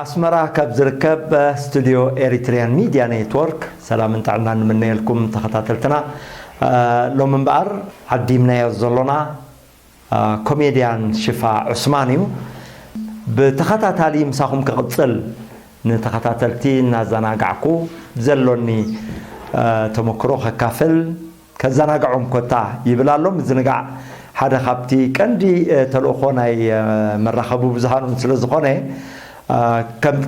ኣስመራ ካብ ዝርከብ ስቱድዮ ኤሪትሪያን ሚድያ ኔትወርክ ሰላምን ጥዕናን ንምነየልኩም ተኸታተልትና። ሎሚ እምበኣር ዓዲምናዮ ዘሎና ኮሜድያን ሽፋ ዑስማን እዩ። ብተኸታታሊ ምሳኹም ክቕጽል፣ ንተኸታተልቲ እናዘናጋዕኩ ዘሎኒ ተመክሮ ከካፍል፣ ከዘናግዖም ኮታ ይብል ኣሎ። ምዝንጋዕ ሓደ ካብቲ ቀንዲ ተልእኾ ናይ መራኸቢ ብዙሃን ስለ ዝኾነ፣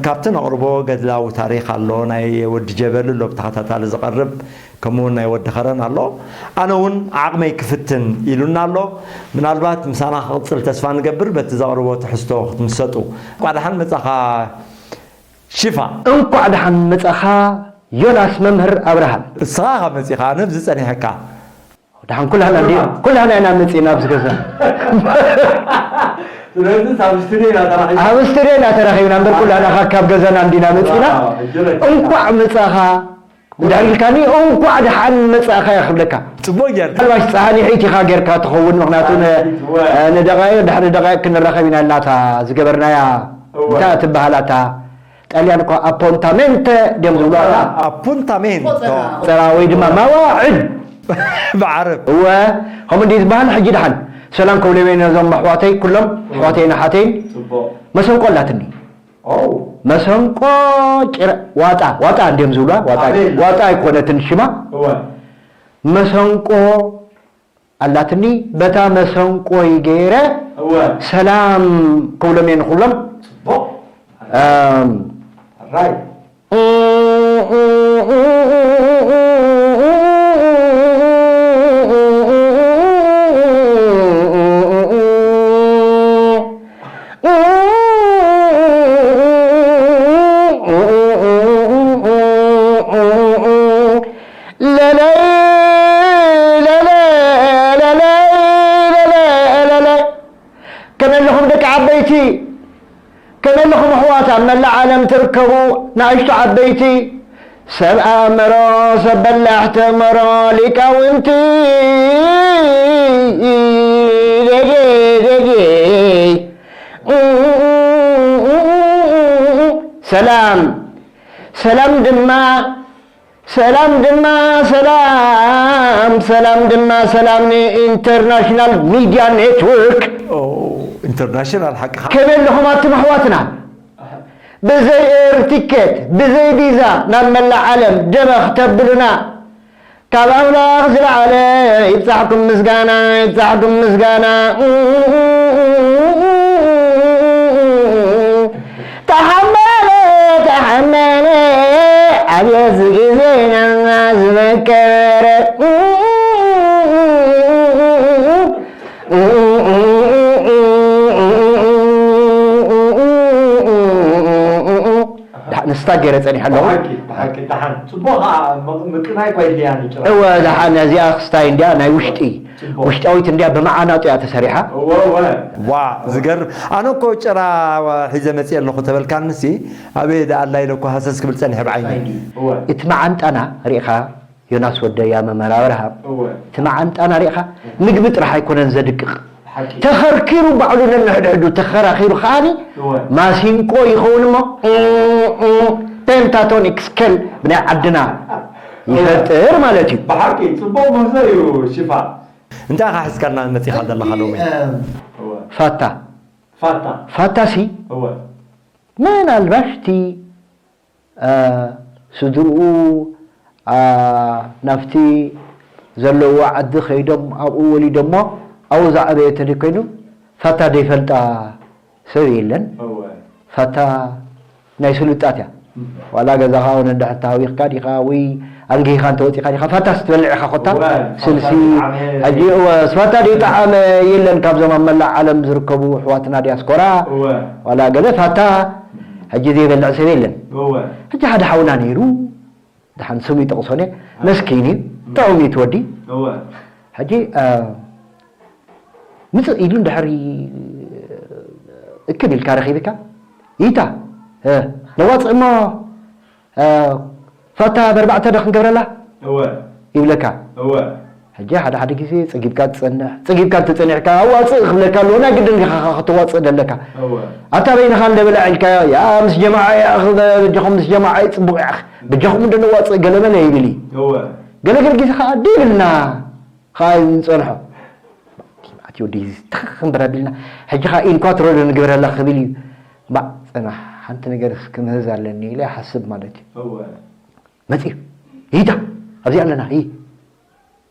ካብቲ ነቕርቦ ገድላዊ ታሪኽ ኣሎ፣ ናይ ወዲ ጀበሊ ኣሎ ብተኸታታሊ ዝቐርብ፣ ከምኡውን ናይ ወዲ ኸረን ኣሎ። ኣነ እውን ዓቕመይ ክፍትን ኢሉና ኣሎ። ምናልባት ምሳና ክቕጽል ተስፋ ንገብር፣ በቲ ዘቕርቦ ትሕዝቶ ክትምሰጡ። እንኳዕ ደሓን መጻኻ ሽፋ። እንኳዕ ደሓን መጻኻ ዮናስ መምህር ኣብርሃም። እስኻ ካብ መጺኻ ኣነ ኣብዚ ጸኒሐካ። ደሓን ኩላህና እንዲ-፣ ኩላህና ኢና መጺእና ኣብዚ ገዛ። ስለዚ ኣብ ስቱድዮ ኢና ተራኺብና። ኣብ ስቱድዮ ኢና ተራኺብና እምበር ኩላህና ካብ ገዛና እንዲና መጺእና። ዋው፣ እጅረይ። እንኳዕ መጻኻ እንድሕር ኢልካኒ፣ እንኳዕ ደሓን መጻእካ እየ ክብለካ። ጽቡቕ ጌርካ። ምናልባሽ ጸሓኒሒት ኢኻ ጌርካ ትኸውን፣ ምኽንያቱ ን-፣ ጸሓኒሒት፣ እወ። ንደቓይቕ፣ ድሕሪ ደቓይቕ ክንራኸብ ኢና ኢልና እታ ዝገበርናያ እወ። እንታይ ትበሃል ኣታ ጣልያን እኳ ኣፖንታሜንተ ድዮም ዝብሉ ኣላ። ኣፖንታሜንቶ። ቆጸራ ወይ ድማ መዋዕድ። ብዓረብ። እወ፣ ከምኡ እንዲ ዝበሃል። ሕጂ ደሓን ሰላም ከብሎም እየ ነዞም ኣሕዋተይ ኩሎም፣ ኣሕዋተይን ኣሓተይን። ጽቡቕ። መሰንቆ ኣላትኒ። ኦ። መሰንቆ ጭረ-፣ ዋጣ፣ ዋጣ እንድዮም ዝብሉዋ፣ ዋጣ፣ ኣቤል። ዋጣ ኣይኮነትን ሽማ። እወ። መሰንቆ ኣላትኒ፣ በታ መሰንቆይ ገይረ እወ። ሰላም ክብሎም እየ ንኹሎም። ጽቡቕ። ኣም። ራይ። ለለይ፣ ለለይ፣ ለለይ፣ ለለይ፣ ለለይ። ከመይ ኣለኹም ደቂ ዓበይቲ? ከመይ ኣለኹም ኣሕዋት ኣብ መላእ ዓለም ትርከቡ ንኣሽቱ ዓበይቲ? ሰብ ኣእምሮ፣ ሰብ በላሕቲ ኣእምሮ፣ ሊቃውንቲ። ደጌ፣ ደጌ። ሰላም፣ ሰላም ድማ ሰላም ድማ ሰላም፣ ሰላም ድማ ሰላም ንኢንተርናሽናል ሚድያ ኔትወርክ። ኦ፣ ኢንተርናሽናል ሓቅኻ። ከመይ ኣለኹም ኣቱም ኣሕዋትና? ብዘይ ኤር ቲኬት፣ ብዘይ ቪዛ ናብ መላእ ዓለም ደበኽ ተብሉና፣ ካብ ኣምላኽ ዝለዓለ ይብጻሕኩም ምስጋና፣ ይብጻሕኩም ምስጋና። ተሓመለ፣ ተሓመለ፣ ኣብየዚ ግዜና ዝመከረ። ደሓ-፣ ንስታ ገይረ ጸኒሐ ኣለኹ። ብሓቂ፣ ብሓቂ፣ ደሓን። ጽቡቕ ኸዓ ምቕ-፣ ምቅናይ እኳ የድልያን እዩ ጭራ። እወ፣ ደሓን፣ እዚኣ ክስታይ እንድያ፣ ናይ ውሽጢ። ጽቡቕ። ውሽጣዊት እንድያ፣ ብመዓናጡ እያ ተሰሪሓ። እወ፣ እወ። ዋእ፣ ዝገርም። ኣነ እኮ ጭራ ሒዘ መጽየ ኣለኹ ተበልካንሲ፣ ኣበይ ደኣ ኣላ ኢለ እኮ ሃሰስ ክብል ጸኒሐ ብዓይነይ። እወ። እቲ መዓንጣና ርኢኻ፣ ዮናስ ወደይ፣ ያ መምህር ኣብርሃም፣ እወ። እቲ መዓንጣና ርኢኻ፣ ምግቢ ጥራሕ ኣይኮነን ዘድቅቕ። ሓቂ። ተኸርኪሩ ባዕሉ ነንሕድሕዱ ተኸራኺሩ ከኣኒ እወ። ማሲንቆ ይኸውን እሞ፣ ፔንታቶኒክ ስኬል ብናይ ዓድና እወ። ይፈጥር ማለት እዩ። ብሓቂ ጽቡቕ ምህዞ እዩ ሽፋ። እንታይ ኢኻ ሒዝካልና መጺኻ ዘለኻ ሎሚ? እወ። ፋታ። ፋታ። ፋታሲ እወ። ምናልባሽ እቲ እ፣ ስድርኡ፣ ኣ፣ ናብቲ ዘለዎ ዓዲ ከይዶም ኣብኡ ወሊዶሞ ኣብኡ ዝዓበየ ተደይኮይኑ ፋታ ዘይፈልጣ ሰብ የለን። እወ። ፋታ ናይ ስሉጣት እያ። እም። ዋላ ገዛኻ እውን እንድሕር ተሃዊኽካ ዲኻ ወይ ኣንጊህኻ እንተወፂኻ ዲኻ ፋታ ስትበልዕ ኢኻ ኮታ እወ፣ ስልሲ። ፋታ ዘይጠዓመ። ሕጂ እወ፣ ፋታ ዘይጠዓመ የለን ካብዞም ኣብ መላእ ዓለም ዝርከቡ ኣሕዋትና ዲያስፖራ። እወ። ዋላ ገለ ፋታ ሕጂ ዘይበልዕ ሰብ የለን። እወ። ሕጂ ሓደ ሓውና ነይሩ፣ ደሓን ስሙ ይጠቕሶ እየ፣ እወ። መስኪን እዩ፣ እም። ጥዑም እዩ እቲ ወዲ። እወ። ሕጂ፣ እ፣ ምጽእ ኢሉ እንድሕር ይ-፣ እክብ ኢልካ ረኺብካ፣ ይታ፣ እ፣ ነዋጽእ እሞ፣ እ፣ ፋታ በርባዕተ ዶ ክንገብረላ? እወ። ይብለካ። እወ። ሕጂ ሓደ ሓደ ግዜ ጸጊብካ ትጸንሕ። ጸጊብካ እንተጸኒሕካ ኣዋጽእ ክብለካ ኣለዎ። ናይ ግድን ኢኻ ከተዋጽእ ደለካ። እወ ኣታ በይንኻ እንደበላ ኢልካ ያ ምስ ጀማዓ ያ በጃኹም ምስ ጀማዓ ጽቡቕ ያ በጃኹም እንደነዋጽእ ገለመለ ይብል እዩ። እወ ገለገለ ግዜ ከዓ ደይብልና ከዓ ንጸንሖ። ኣቲ ወዲ ተኸንበር ኣቢልና ሕጂ ከዓ ኢንኳትሮ ዶ ንግበረላ ክብል እዩ። ባዕ ጸናሕ ሓንቲ ነገር ክምህዝ ኣለኒ ኢለ ሓስብ ማለት እዩ። እወ መጺኡ ይታ ኣብዚ ኣለና ይ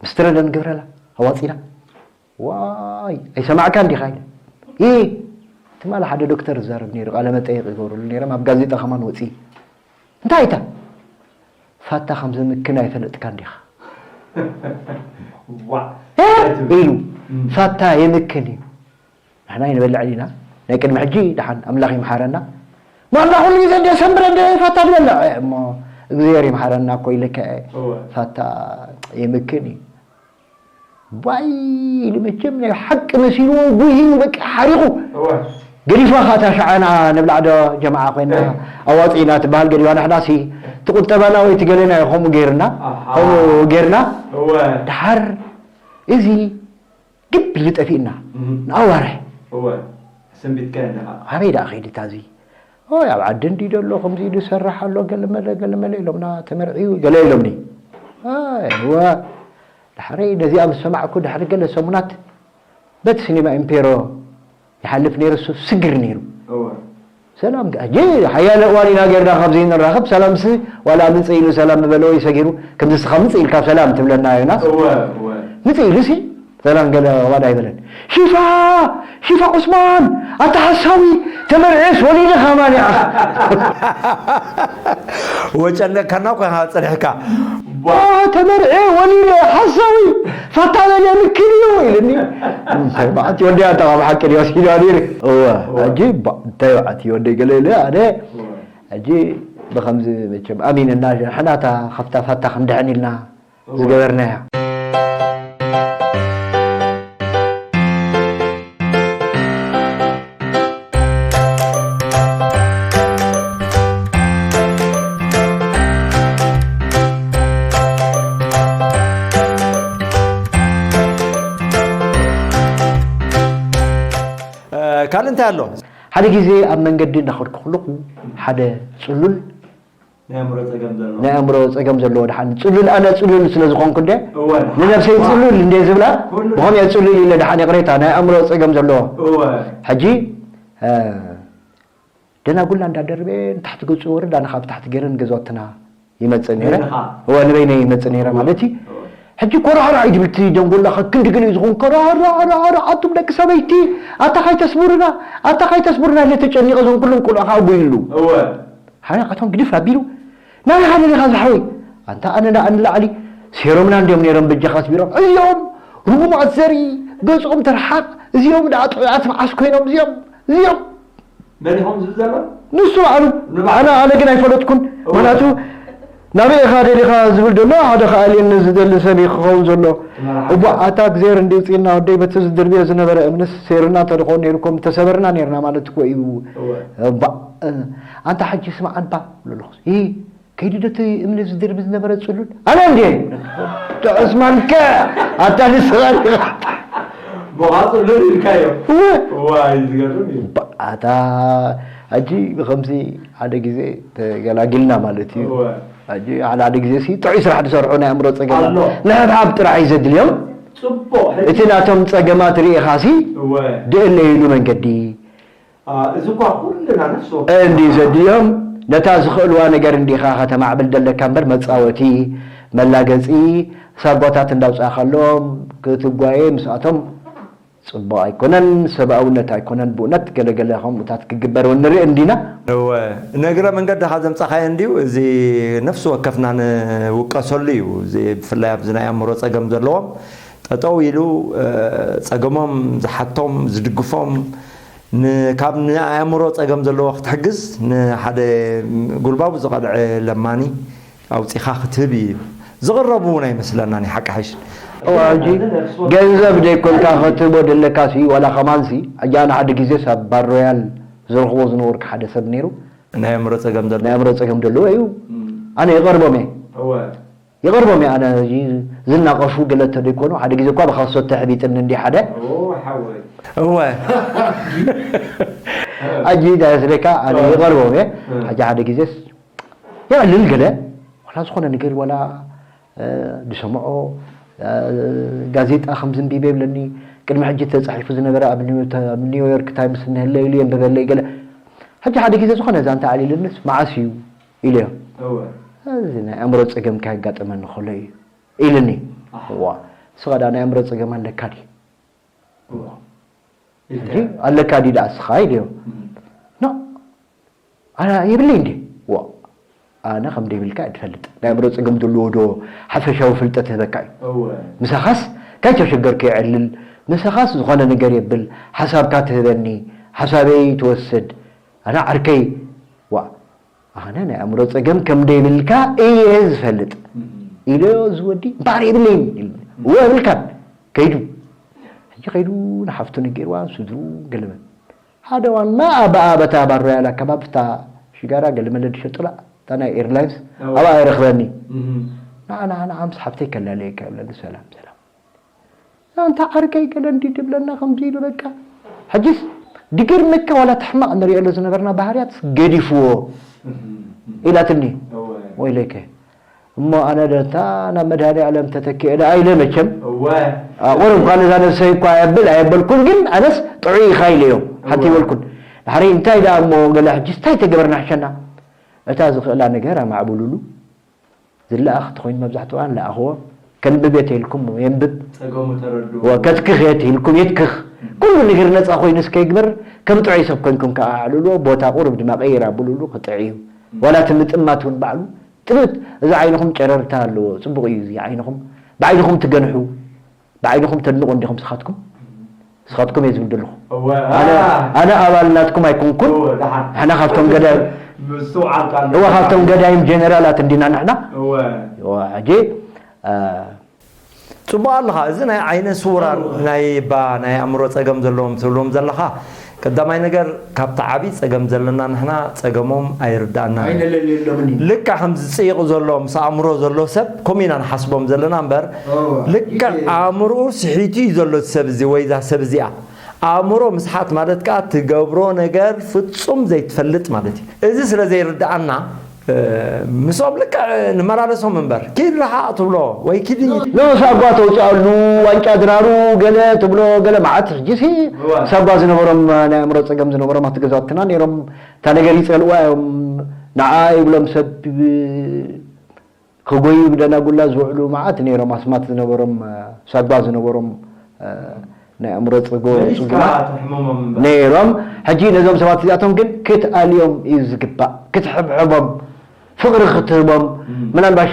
ምስትረለ ንግብረላ ኣዋፂና ዋይ ኣይሰማዕካ እንዲኻ ኢለ ይ ትማሊ ሓደ ዶክተር ዝዛረብ ነይሩ ቃለ መጠየቅ ይገብሩሉ ነይሮም ኣብ ጋዜጣ ከማን ወፂ እንታይ እታ ፋታ ከም ዘምክን ኣይፈለጥካ እንዲኻ ዋ ኢሉ ፋታ የምክን እዩ ንሕና ይንበልዕ ዲና ናይ ቅድሚ ሕጂ ደሓን ኣምላኽ ይምሓረና ማና ኩሉ ግዜ እንደ ሰንብረ እንደ ፋታ ዝበልዕ እሞ እግዚኣብሔር ይምሓረና እኮ ኢለካ እየ እወ ፋታ የምክን እዩ ዋይ ኢሉ መቸም ናይ ሓቂ መሲልዎ ጉሂ በቃ ሓሪቑ እወ ገዲፋ ኻታ ሸዓና ንብላዕ ዶ ጀማዓ ኮይና ኣዋፂና ትበሃል ገዲፋ ንሕና ሲ ትቁጠባና ወይ ትገለና እዩ ከምኡ ገይርና ኣሃ። ከምኡ ገይርና እወ ድሓር እዚ ግብ ኢሉ ጠፊእና እም። ንኣዋርሕ እወ ሰንቢትካ ኣለኻ ኣበይ ደኣ ከይድታ እዚ ኦይ ኣብ ዓዲ እንዲ ደሎ ከምዚ ኢሉ ይሰርሕ ኣሎ ገለመለ ገለመለ ኢሎምና ተመርዒዩ ገለ ኢሎምኒ ኣይ እወ ድሕረይ ነዚኣ ምስ ሰማዕኩ ድሕሪ ገለ ሰሙናት በቲ ሲኒማ ኢምፔሮ ይሓልፍ ነይሩ እሱ ስግር ነይሩ እወ ሰላም ሕጂ ሓያለ እዋን ኢና ጌርና ካብ ዘይንራኸብ ሰላምሲ ዋላ ምፅእ ኢሉ ሰላም ምበለ ወይ ሰጊሩ ከምዚ ስኻ ምፅእ ኢልካ ሰላም ትብለና ዮናስ እወ እወ ምፅእ ኢሉሲ ሰላም ገለ ዋላ ኣይበለን ሽፋ ሽፋ ዑስማን ኣታ ሓሳዊ ተመርዔስ ወሊደ ከማን ኢኻ ወጨነካና ኮይኻ ፀኒሕካ ተመርዔ ወሊደ ሓሳዊ ፋታ በል የምክን እዩ ኢልኒ እንታይ በዓቲ ወዲ ኣታ ካብ ሓቂ ድዮ ሲዳ ነይሩ እወ ሕጂ እንታይ በዓቲ ወዲ ገለ ኢለ ኣነ ሕጂ ብኸምዚ መቸም ኣሚንና ሕናታ ካብታ ፋታ ክንድሕን ኢልና ዝገበርናያ ካልእ እንታይ ኣሎ ሓደ ግዜ ኣብ መንገዲ እንዳኸድኩ ከለኹ ሓደ ፅሉል ናይ ኣእምሮ ፀገም ዘለዎ ናይ ኣእምሮ ፀገም ዘለዎ ድሓን ፅሉል ኣነ ፅሉል ስለ ዝኾንኩ እንደ እወ ንነብሰይ ፅሉል እንደ ዝብላ ኩሉ- ብኸም እየ ፅሉል ኢለ ድሓን ይቕሬታ ናይ ኣእምሮ ፀገም ዘለዎ እወ ሕጂ እ፣ ደናጉላ እንዳደርበ ንታሕቲ ገፁ ወርድ ኣነ ካብ ታሕቲ ገይረ ንገዛውትና ይመፅእ ነይረ በይንኻ? እወ ንበይነ ይመፅእ ነይረ ማለት እዩ ሕጂ ኮራዕራ እዩ ድብል እቲ ደንጎላ ክንዲ ግን እዩ ዝኹን ኮራዕራ ኣቱም ደቂ ሰበይቲ ኣታ ካይተስቡርና ኣታ ካይተስቡርና ኢለ ተጨኒቐ እዞም ኩሎም ቆልዑ ከዓ ጉይሉ እወ ሓደ ካብቶም ግድፍ ኣቢሉ ናበይ ሃደ ዲኻ ዝሓወይ ኣንታ ኣነ ንላዕሊ ሴሮምና እንዲዮም ነይሮም በጃኻ ኣስቢሮም እዚኦም ርጉማት ዘርኢ ገዝኦም ተርሓቕ እዚኦም ደኣ ጥዑያት መዓስ ኮይኖም እዚኦም እዚኦም መን ኢኹም ዝብል ዘሎ ንሱ ባዕሉ ኣነ ኣነ ግን ኣይፈለጥኩን ምክንያቱ ናበይ ኢኻ ደሊኻ ዝብል ዘሎ ሓደ ከኣልየኒ ዝደሊ ሰብ እዩ ክኸውን ዘሎ እቧ ኣታ እግዚኣብሔር እንዲውፅእና ወደይ በቲ ዝድርብዮ ዝነበረ እምንስ ሴርና እንተድኾን ነይሩ ከም ተሰበርና ነይርና ማለት እኮ እዩ እወ እባ ኣንታ ሕጂ ስማዕ ኣንታ ብለልኹስ ይ ከይዱ ዶ እቲ እምኒ ዝድርቢ ዝነበረ ፅሉል ኣነ እንዴ ጥዑስ ማንከ ኣታ ንስኻ ዲኻ ብቓ ፅሉል ኢልካዮ እወ ዋይ ዝገርም እዩ በኣታ ሕጂ ብከምዚ ሓደ ግዜ ተገላጊልና ማለት እዩ እወ ሕጂ ሓደ ሓደ ግዜ ሲ ጥዑይ ስራሕ ዝሰርሑ ናይ ኣእምሮ ፀገም ኣሎ። ንሕብሓብ ጥራሕ እዩ ዘድልዮም ፅቡቕ ሕጂ እቲ ናቶም ፀገማት ርኢኻ ሲ እወ ድእለይሉ መንገዲ አ፣ እዚ እኳ ኩልና ነፍሲ ወከፍ እንዲ ዘድልዮም ነታ ዝኽእልዋ ነገር እንዲኻ ከተማዕብል ደለካ እምበር መፃወቲ መላገፂ ሳጓታት እንዳውፃእካሎም ክትጓየ ምስኣቶም ፅቡቕ ኣይኮነን ሰብኣውነት ኣይኮነን ብእውነት ገለገለ ከምኡታት ክግበር እውን ንርኢ እንዲና እወ፣ ንእግረ መንገድኻ ዘምፃኻዮ እንድዩ እዚ ነፍሲ ወከፍና ንውቀሰሉ እዩ እዚ ብፍላይ ኣብዚ ናይ ኣእምሮ ፀገም ዘለዎም ጠጠው ኢሉ እ፣ ፀገሞም ዝሓቶም ዝድግፎም ን- ካብ ናይ ኣእምሮ ፀገም ዘለዎ ክትሕግዝ ንሓደ ጉልባቡ ዝቐልዐ ለማኒ ኣውፂኻ ክትህብ እዩ ዝቕረቡ እውን ኣይመስለናን እዩ ሓቂ ሓይሽ እዋ ሕጂ ገንዘብ ደይኮንካ ክትህቦ ደለካ ሲ ዋላ ከማን ሲ ሕጂ ኣነ ሓደ ግዜ ሳብ ባር ሮያል ዝረኽቦ ዝነበርኩ ሓደ ሰብ ነይሩ ናይ ኣእምሮ ፀገም ዘሎ ናይ ኣእምሮ ፀገም ዘለዎ እዩ ኣነ ይቐርቦም እየ እወ ይቐርቦም እየ ኣነ ሕጂ ዝናቐፉ ገለ እንተደይኮኑ፣ ሓደ ግዜ እኳ ብኻሶት ተሕቢጥኒ እንዲ ሓደ። እወ። ኣጂ እንታይ መስለካ፣ ኣነ ይቐርቦም እየ። ሕጂ ሓደ ግዜስ የዕልል ገለ፣ ዋላ ዝኾነ ነገር፣ ዋላ፣ እ፣ ዝሰምዖ፣ እ፣ ጋዜጣ ከም ዝንቢበ ይብለኒ። ቅድሚ ሕጂ ተጻሒፉ ዝነበረ ኣብ ኒው-፣ ኣብ ኒውዮርክ ታይምስ እንህለ ኢሉ የንብበለይ ገለ። ሕጂ ሓደ ግዜ ዝኾነ ዛንታ ኣዕሊልንስ፣ "መዓስ እዩ?" ኢለዮ። እወ። "እዚ ናይ ኣእምሮ ጸገም ከየጋጠመኒ ከሎ እዩ" ኢልኒ። ኣሕ። "ዋ፣ ንስኻ ደኣ ናይ ኣእምሮ ጸገም ኣለካ ድዩ?" እወ። ሕጂ "ኣለካ ድዩ ደኣ ንስኻ?" ኢለዮ። እም። "ኖ፣ ኣነ የብለይ እንዴ?" "ዋ፣ ኣነ ከም ደይብልካ እየ ዝፈልጥ። ናይ ኣእምሮ ጸገም ዘለዎ ዶ ሓፈሻዊ ፍልጠት ህበካ እዩ? እወ። ምሳኻስ ካይተሸገርኩ የዕልል፣ ምሳኻስ ዝኾነ ነገር የብል፣ ሓሳብካ ትህበኒ፣ ሓሳበይ ትወስድ። ኣነ ዓርከይ፣ ዋ፣ ኣነ ናይ ኣእምሮ ጸገም ከም ደይብልካ እየ ዝፈልጥ" እም። ኢለዮ። እዚ ወዲ "እምበኣር የብለይን" ኢሉኒ። "እወ የብልካን" ከይዱ። ሕጂ ከይዱ ንሓፍቱ ነጊርዋ፣ ስድሩ ገለመ። ሓደ ዋና ኣበኣ በታ ባር ሮያል ኣከባቢ፣ እታ ሽጋራ ገለመለ ዝሸጡላ፣ እታ ናይ ኤርላይንስ፣ እወ። ኣብኣ ይረኽበኒ። እም። "ንዓ፣ ንዓ፣ ንዓ፣ ምስ ሓፍተይ ከላለየካ" ይብለኒ። "ሰላም፣ ሰላም። ኣንታ ዓርከይ ገለ እንዲ ትብለና ከምዚ ኢሉ በቃ። ሕጂስ ድገርመካ ዋላ እቲ ሕማቕ ንሪኦ ዝነበርና ባህርያት ገዲፍዎ" እም። ኢላትኒ። እወ። ወይለከ። እሞ ኣነ ዶ እንታ ናብ መድሃኔ-ዓለም ተተኪኤ ደኣ ኢለ መቸም። እወ። ኣቑር እኳ ነዛ ነብሰይ እኳ ኣየብል ኣየበልኩን፣ ግን ኣነስ ጥዑይ ኢኻ ኢለዮ። ሓንቲ እወ። ይበልኩን። ድሕሪ እንታይ ደኣ እሞ ገለ ሕጂስ እንታይ ተገበርና ሕሸና? እታ ዝኽእላ ነገር ኣማዕብሉሉ። ዝለኣኽ ተኾይኑ መብዛሕትኡ ኣነ ለኣኽዎ። ከንብብ እየ ተይልኩም የንብብ። ጸገሙ ተረድኡ። ወ-፣ ከትክኽ እየ ተይልኩም የትክኽ። ኩሉ ነገር ነጻ ኮይኑ እስከ ይግበር። ከም ጥዑይ ሰብ ኮይንኩም ከኣ ኣዕልልዎ። ቦታ ቁሩብ ድማ ቀይር ኣብሉሉ፣ ክጥዕ እዩ። ዋላ እቲ ምጥማት እውን ባዕሉ ጥምት። እዚ ዓይንኹም ጨረርታ ኣለዎ። ጽቡቕ እዩ እዚ ዓይንኹም። ብዓይንኹም ትገንሑ፣ ብዓይንኹም ተድንቑ እንዲኹም ስኻትኩም። ስኻትኩም እየ ዝብል ዘለኹ። እወ፣ ኣነ፣ አ። ኣነ ኣባል ናትኩም ኣይኮንኩን። እወ፣ ደሓን። ንሕና ካብቶም ገዳይ-፣ ምስትውዓል ቃል እወ፣ ካብቶም ገዳይም ጀነራላት እንዲና ንሕና። እወ። እወ፣ ሕጂ፣ አ፣ ጽቡቕ ኣለኻ። እዚ ናይ ዓይነ ስውራን፣ እወ። ናይ ባ-፣ ናይ ኣእምሮ ጸገም ዘለዎም ትብሎም ዘለኻ፣ ቀዳማይ ነገር፣ ካብቲ ዓቢ ጸገም ዘለና ንሕና ጸገሞም ኣይርድኣናን። ኣይንለልየሎምን ኢና። ልክዕ ከም ዝጽይቕ ዘሎ፣ ምስ ኣእምሮ ዘሎ ሰብ፣ ከምኡ ኢና ንሓስቦም ዘለና እምበር፣ እወ። ልክዕ ይሄ ኣእምሮኡ ስሒቱ እዩ ዘሎ እቲ ሰብ እዚ ወይ እዛ ሰብ እዚኣ። ኣእምሮ ምስሓት ማለት ከኣ ትገብሮ ነገር ፍጹም ዘይትፈልጥ ማለት እዩ። እዚ ስለ ዘይርድኣና፣ እ፣ ምስኦም ልክዕ ንመላለሶም እምበር፣ ኪድ ረሓቕ ትብሎ ወይ ኪድ ኖ፣ ሳጓ ተውፅኣሉ፣ ዋንጫ ድራሩ፣ ገለ ትብሎ፣ ገለ መዓት። ሕጂሲ እወ። ሳጓ ዝነበሮም፣ ናይ ኣእምሮ ፀገም ዝነበሮም ኣብቲ ገዛውትና ነይሮም። እታ ነገር ይፀልእዋ እዮም። ንዓ ይብሎም ሰብ ክጎዩ ብደናጉላ ዝውዕሉ መዓት ነይሮም። ኣስማት ዝነበሮም፣ ሳጓ ዝነበሮም፣ ናይ ኣእምሮ ፅጎ-፣ መሊስካ ፅጉማት ተሕምሞም እምበር። ነይሮም። ሕጂ ነዞም ሰባት እዚኣቶም ግን ክትኣልዮም እዩ ዝግባእ፣ ክትሕብሕቦም፣ ፍቕሪ ክትህቦም። እም። ምናልባሽ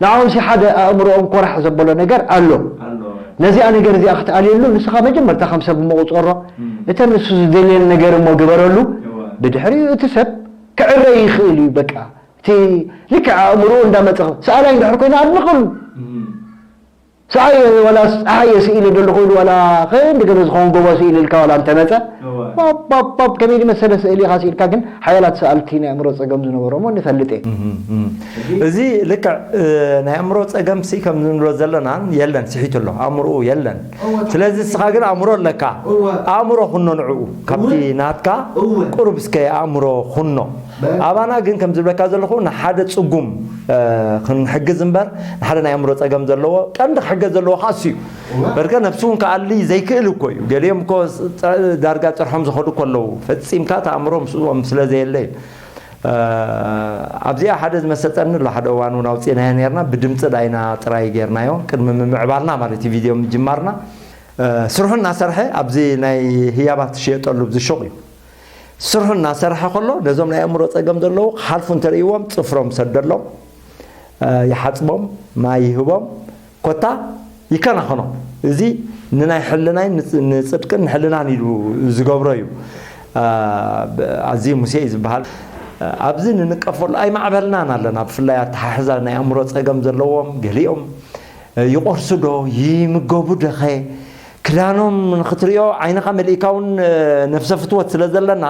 ንዕኦም ሲ ሓደ ኣእምሮኦም ኮራሕ ዘበሎ ነገር ኣሎ። ኣሎ። ነዚኣ ነገር እዚኣ ክትኣልየሉ ንስኻ መጀመርታ ከም ሰብ እሞ ቁፀሮ። እም። እተን ንሱ ዝደልየን ነገር እሞ ግበረሉ። እወ። ብድሕሪኡ እቲ ሰብ ክዕረ ይኽእል እዩ። በቃ እቲ ልክዕ ኣእምሮኡ እንዳመፀ ሰኣላይ እንድሕር ኮይኑ ኣድንቐሉ። እም። ሰኣየ ዋላ ፀሓየ ስኢለ ደለኹ ኢሉ ዋላ ክንዲ ገለ ዝኸውን ጎቦ ስኢልልካ ዋላ እንተመፀ፣ እወ። ፖፕ፣ ፖፕ፣ ፖፕ፣ ከመይ ዝመሰለ ስእሊ ኢኻ ስኢልካ፣ ግን ሓያላት ሰኣልቲ ናይ ኣእምሮ ፀገም ዝነበሮም እውን ንፈልጥ እየ። እም፣ እም። እዚ ልክዕ፣ እ፣ ናይ ኣእምሮ ፀገም ሲ ከም ንብሎ ዘለና የለን፣ ስሒቱ ኣሎ፣ ኣእምሮኡ የለን። እወ፣ ስለዚ ትክክል። ንስኻ ግን ኣእምሮ ኣለካ። እወ። ኣእምሮ ኩኖ ንዕኡ፣ ካብቲ እወ። ናትካ እወ። ቁሩብ እስከ ኣእምሮ ኩኖ። በ- ኣባና ግን ከም ዝብለካ ዘለኹ ንሓደ ጽጉም፣ እ፣ ክንሕግዝ እምበር ንሓደ ናይ ኣእምሮ ጸገም ዘለዎ ቀንዲ ክሕገዝ ዘለዎ ከኣ እሱ እዩ። እወ። በርከ ነብሱ እውን ክኣሊ ዘይክእል እኮ እዩ። ገሊኦም እኮ ጸ-፣ ዳርጋ ጸርሖም ዝኸዱ እኮ ኣለዉ። ፈጺምካ እቲ ኣእምሮ ምስኦም ስለ ዘየለ እዩ። እ፣ ኣብዚኣ ሓደ ዝመሰጠኒ ኣሎ። ሓደ እዋን እውን ኣውጺእናዮ ነርና። ብድምጺ ዳይና ጥራይ ጌርናዮ። ቅድሚ ምምዕባልና ማለት እዩ፣ ቪድዮ ምጅማርና። እ፣ ስርሑ እናሰርሐ ኣብዚ ናይ ህያባት ዝሽየጠሉ ኣብዚ ሹቕ እዩ። ስርሑ እናሰርሐ ከሎ ነዞም ናይ ኣእምሮ ጸገም ዘለዉ ክሓልፉ እንተርእይዎም ጽፍሮም ሰደሎም፣ እ፣ ይሓጽቦም፣ ማይ ይህቦም፣ ኮታ ይከናኸኖም። እዚ ንናይ ሕልናይ ንጽ-፣ ንጽድቅን ንሕልናን ኢሉ ዝገብሮ እዩ። እ፣ ብ-፣ ኣዚ ሙሴ እዩ ዝበሃል። እ፣ ኣብዚ ንንቀፈሉ ኣይማዕበልናን ኣለና። ብፍላይ ኣተሓሕዛ ናይ ኣእምሮ ጸገም ዘለዎም ገሊኦም፣ እ፣ ይቆርሱ ዶ፣ ይምገቡ ዶኸ? ክዳኖም ንኽትርእዮ ዓይንኻ መሊእካ እውን፣ እ፣ ነፍሰ ፍትወት ስለ ዘለና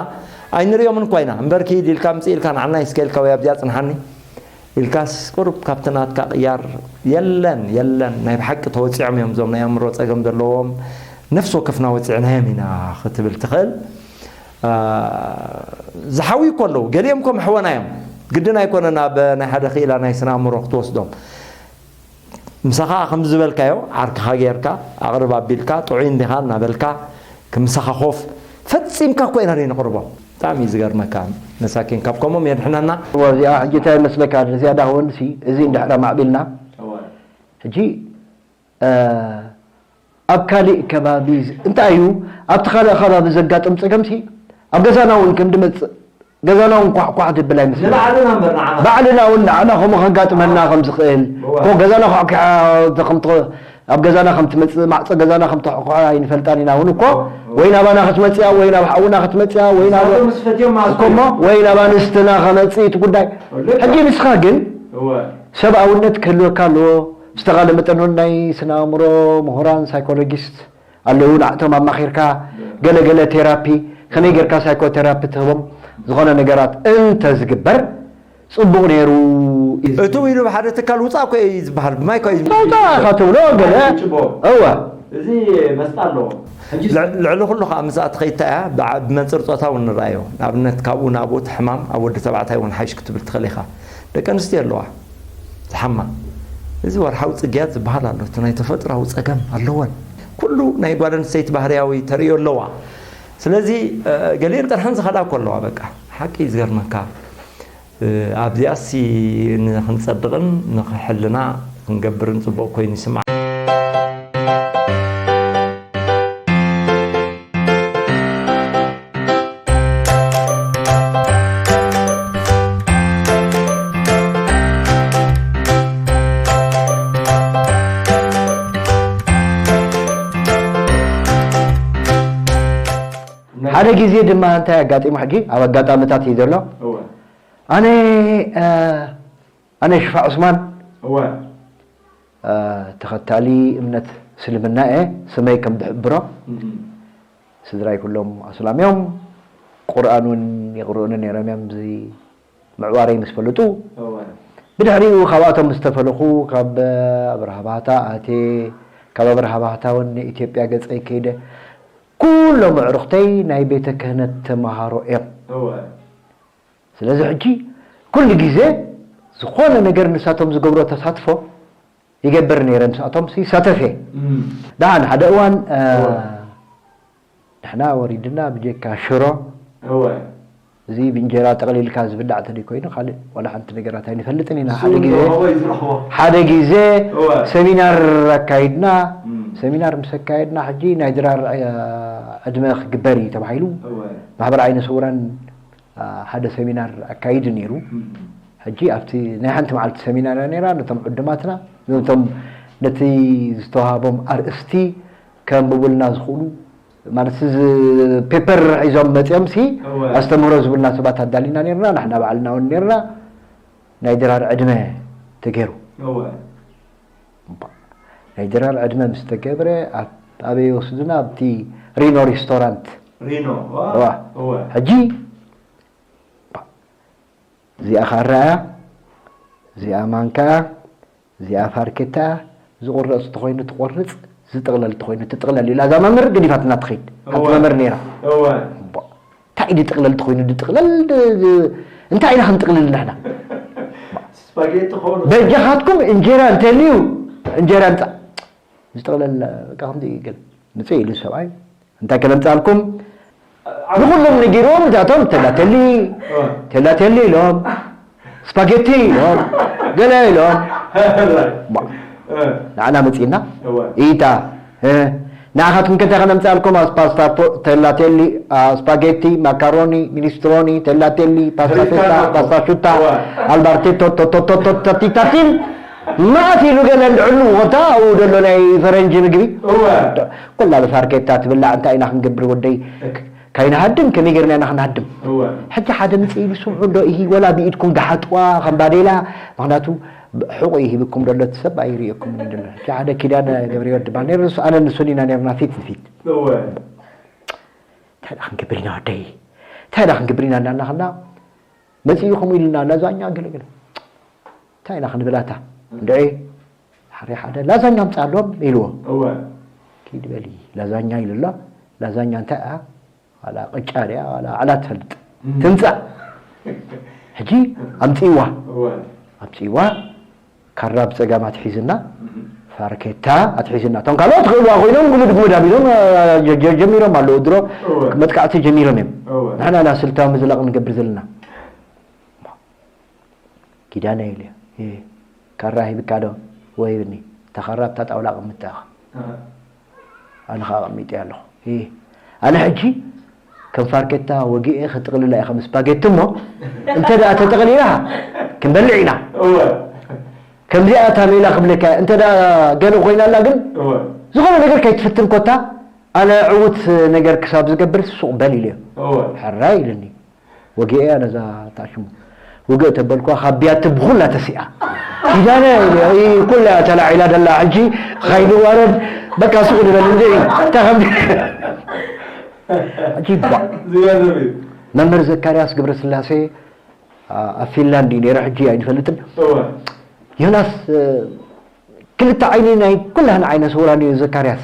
ኣይንርእዮምን እኳ ኢና። እምበር ኪድ ኢልካ ምጽእ ኢልካ ንዓናይ እስከ ኢልካ ወይ ኣብዚኣ ጽንሓኒ። ኢልካስ ቁሩብ ካብቲ ናትካ ቅያር የለን የለን፣ ናይ ብሓቂ ተወፂዖም እዮም እዞም ናይ ኣእምሮ ፀገም ዘለዎም፣ ነፍሲ ወከፍና ወፂዕናዮም ኢና ክትብል ትኽእል። ዝሓዊ እኮ ኣለዉ፣ ገሊኦም እኮ መሕወና እዮም። ግድን ኣይኮነን ኣብ ናይ ሓደ ክኢላ ናይ ስነ ኣእምሮ ክትወስዶም። ምሳኻ ከም ዝበልካዮ ዓርክኻ ጌርካ ኣቕርብ ኣቢልካ ጥዑይ እንዲኻ እናበልካ፣ ከምሳኻ ኮፍ ፈጺምካ እኮ ኢና ነቕርቦም። ብጣዕሚ እዩ ዝገርመካ። መሳኪን ካብ ከምኦም የድሕነና። እዚኣ ሕጂ እንታይ ይመስለካ? እዚኣ ዳውን ሲ እዚ እንድሕር ኣማዕቢልና ሕጂ ኣብ ካልእ ከባቢ እንታይ እዩ ኣብቲ ካልእ ከባቢ ዘጋጥም ጸገምሲ ኣብ ገዛና እውን ከም ድመጽእ ገዛና እውን ኳሕኳሕ ድብል ኣይመስለኒ። ንባዕልና እምበር ንዓና። ባዕልና እውን ንዓና ከምኡ ከጋጥመና ከም ዝኽእል እወ። ኮ ገዛና ኳሕኳሕ ከም ትኸ- ኣብ ገዛና ከም ትመጽእ ማዕጾ ገዛና ከም ትኳሕኳሕ ኣይንፈልጣን ኢና እውን እኮ እወ። ወይ ናባና ክትመጽያ ወይ ናብ ሓውና ክትመጽያ ወይ ናብ ንሳቶም ምስ ፈትዮም ማለት እኮ እሞ እዩ። ወይ ናብ ኣንስትና ከመጽእ እቲ ጉዳይ ልክዕ። ሕጂ ንስኻ ግን እወ። ሰብኣውነት ክህልወካ ኣለዎ። ዝተኻለ መጠን እውን ናይ ስነ ኣእምሮ ምሁራን ሳይኮሎጂስት ኣለዉ ንዓቶም ኣማኺርካ ገለ ገለ ቴራፒ ከመይ ጌርካ ሳይኮቴራፒ ትህቦም ዝኾነ ነገራት እንተ ዝግበር ጽቡቕ ነይሩ እዩ። እቱ ኢሉ ብሓደ ትካል ውፃእ እኮ እዩ ዝበሃል፣ ብማይ እኮ እዩ። ውፃእ ኢኻ ትብሎ ገለ። እወ። እዚ መስጣ ኣለዎ። ሕጂ ልዕ- ልዕሊ ኩሉ ከዓ ምስኣ ትኸይድ እያ ብዓ- ብመንፅር ፆታ እውን ንረኣዮ። ንኣብነት ካብኡ ናብኡ እቲ ሕማም ኣብ ወዲ ተባዕታይ እውን ሓይሽ ክትብል ትኽእል ኢኻ። ደቂ ኣንስትዮ ኣለዋ ዝሓማ። እዚ ወርሓዊ ፅግያት ዝበሃል ኣሎ። እቲ ናይ ተፈጥራዊ ፀገም ኣለወን። ኩሉ ናይ ጓል ኣንስተይቲ ባህርያዊ ተርእዮ ኣለዋ። ስለዚ እ፣ ገሊአን ጥርሐን ዝኸዳ እኮ ኣለዋ። በቃ ሓቂ እዩ ዝገርመካ። እ፣ ኣብዚኣሲ ንኽንጸድቕን ንኽሕልና ክንገብርን ጽቡቕ ኮይኑ ይስምዓ። ሓደ ግዜ ድማ እንታይ ኣጋጢሙ ሕጂ ኣብ ኣጋጣሚታት እዩ ዘሎ እወ ኣነ ኣነ ሽፋ ዑስማን እወ ተኸታሊ እምነት እስልምና እየ። ስመይ ከም ዝሕብሮ ስድራይ ኩሎም ኣስላም እዮም። ቁርኣን እውን የቕርኡኒ ነይሮም እዮም እዚ ምዕዋረይ ምስ ፈለጡ። ብድሕሪኡ ካብኣቶም ዝተፈለኹ ካብ ኣብርሃ ባህታ ኣትየ፣ ካብ ኣብርሃ ባህታ እውን ንኢትዮጵያ ገፀይ ከይደ። ኩሎም ኣዕሩኽተይ ናይ ቤተ ክህነት ተምሃሮ እዮም። ስለዚ ሕጂ ኩሉ ግዜ ዝኾነ ነገር ንሳቶም ዝገብሮ ተሳትፎ ይገብር ነይረ፣ ምስኣቶም ይሳተፍ እየ። ደሓን ሓደ እዋን ንሕና ወሪድና ብጀካ ሽሮ እዚ ብእንጀራ ጠቕሊልካ ዝብላዕ እንተደይ ኮይኑ ካልእ ዋላ ሓንቲ ነገራት ኣይንፈልጥን ኢና። ሓደ ግዜ ሓደ ግዜ ሰሚናር ኣካይድና። ሰሚናር ምስ ኣካየድና ሕጂ ናይ ድራር ዕድመ ክግበር እዩ ተባሂሉ ማሕበር ዓይነ ስውራን ሓደ ሰሚናር ኣካይዱ ነይሩ። ሕጂ ኣብቲ ናይ ሓንቲ መዓልቲ ሰሚናር እያ ነይራ። ነቶም ዕዱማትና ነቶም ነቲ ዝተዋሃቦም ኣርእስቲ ከንብቡልና ዝኽእሉ ማለት እዚ ፔፐር ሒዞም መፅኦም ሲ ኣስተምህሮ ዝብልና ሰባት ኣዳሊና ነርና። ንሕና ባዕልና እውን ነርና ናይ ድራር ዕድመ ተገይሩ። ናይ ድራር ዕድመ ምስ ተገብረ ኣበይ ወስዱና? ኣብቲ ሪኖ ሬስቶራንት። ሪኖ ሕጂ እዚኣ ካራ እያ፣ እዚኣ ማንካ እያ፣ እዚኣ ፋርኬታ እያ። ዝቑረፅ ተኾይኑ ትቆርፅ፣ ዝጥቕለል ተኾይኑ ትጥቕለል ኢላ እዛ መምህር ገዲፋትና ትኸይድ። ሓንቲ መምህር ነይራ። እንታይ ድጥቕለል ተኾይኑ ድጥቕለል እንታይ ኢና ክንጥቕልል ንሕና? በጃኻትኩም እንጀራ እንተልዩ እንጀራ ምፃእ። ዝጥቕለል በቃ ከምዚ ገለ ምፅእ ኢሉ ሰብኣይ እንታይ ከለምፃልኩም ንኩሎም ነጊርዎም እዚኣቶም ተላተሊ ተላተሊ ኢሎም ስፓጌቲ ኢሎም ገለ ኢሎም ንዓና መፂና ኢታ ንዓኻትኩም ከንታይ ከነምፃልኩም ፓስታ ተላቴሊ ስፓጌቲ ማካሮኒ ሚኒስትሮኒ ተላቴሊ ፓስታ ፌታ ፓስታ ሹታ ኣልባርቴቶ ቶቶቶቶቲታቲን ማእት ኢሉ ገለ እንድዕሉ ወታ ኣብኡ ዘሎ ናይ ፈረንጂ ምግቢ እወ። ኮላ ብፋርኬታ ትብላዕ እንታይ ኢና ክንገብር ወደይ ካይንሃድም ከመይ ጌርና ኢና ክንሃድም እወ። ሕጂ ሓደ ምጽእ ኢሉ ስምዑ እንዶ እሂ ወላ ብኢድኩም ግሓጥዋ ከም ባዴላ ምክንያቱ ሕቑ ይሂብኩም ደሎ እቲ ሰብ ኣይርእየኩም እዩ ደሎ ሕጂ ሓደ ኪዳነ ገብረህይወት ድባል ነይሩ ንሱ ኣነ ንሱን ኢና ነርና ፊት ንፊት እወ። እንታይ ደኣ ክንገብር ኢና ወደይ እንታይ ደኣ ክንገብር ኢና እንዳናኸና መጺኡ ከምኡ ኢልና ላዛኛ ገለገለ ኢና ክንብላታ። እንድዒ፣ ሓሪ ሓደ ላዛኛ ኣምጻሎም ኢልዎ። እወ። ኪድ በሊ፣ ላዛኛ ኢሉ ኣሎ። ላዛኛ እንታይ እያ? ዋላ ቅጫ ድያ፣ ዋላ ዓላ ትፈልጥ። እም። ትምጻእ። ሕጂ ኣምጺእዋ። እወ። ኣምጺእዋ። ካራ ብጸጋም ኣትሒዝና፣ እም። ፋርኬታ ኣትሒዝና። እቶም ካልኦት ክእልዋ ኮይኖም፣ ግምድ ግምድ ኣቢሎም፣ ጀ-፣ ጀ-፣ ጀሚሮም ኣለዉ። ድሮ እወ። መጥቃዕቲ ጀሚሮም እዮም። እወ። ንሕና ኢና ስልታዊ ምዝላቕ ንገብር ዘለና። ኪዳነ ኢሉ፣ "እ፣ ካራ ሂብካ ዶ?" "እወ ሂብኒ። እታ ካራ ኣብታ ጣውላ ኣቐምጣ ኢኻ። ኣሃ። ኣነ ኸኣ ኣቐሚጠያ ኣለኹ። እ፣ ኣነ ሕጂ ከም ፋርኬታ ወጊኤ ክጥቕልላ ኢኻ ምስ ስፓጌቲ እሞ፣ እንተ ደኣ ተጠቕሊላ ክንበልዕ ኢና። እወ። ከምዚኣ እታ ሜላ ክብለካ እያ። እንተ ደኣ ገለ ኮይና ኣላ ግን፣ እወ። ዝኾነ ነገር ከይትፍትን ኮታ፣ ኣነ ዕዉት ነገር ክሳብ ዝገብር ሱቕ በል" ኢለዮ። እወ። "ሕራይ" ኢሉኒ። ወጊኤያ ነዛ ታሽሙ። ውግእ ተበልኳ፣ ካብ ቢያቲ ብኹላ ተሲኣ። ኪዳነ፣ ይ-፣ ኩላ ተላዒላ ደላ፣ ሕጂ ኸይንዋረድ፣ በቃ ሱቕ ንበል እንድዒ። እንታይ ከም-፣ ሕጂ ባ-፣ ዝገርም እዩ። መምህር ዘካርያስ ገብረስላሴ፣ ኣ-፣ ኣብ ፊንላንድ እዩ ነይሩ፣ ሕጂ ኣይንፈልጥን። እወ። ዮናስ፣ እ፣ ክልተ ዓይኒ ናይ ኩላህን ዓይነ ስውራን እዩ ዘካርያስ።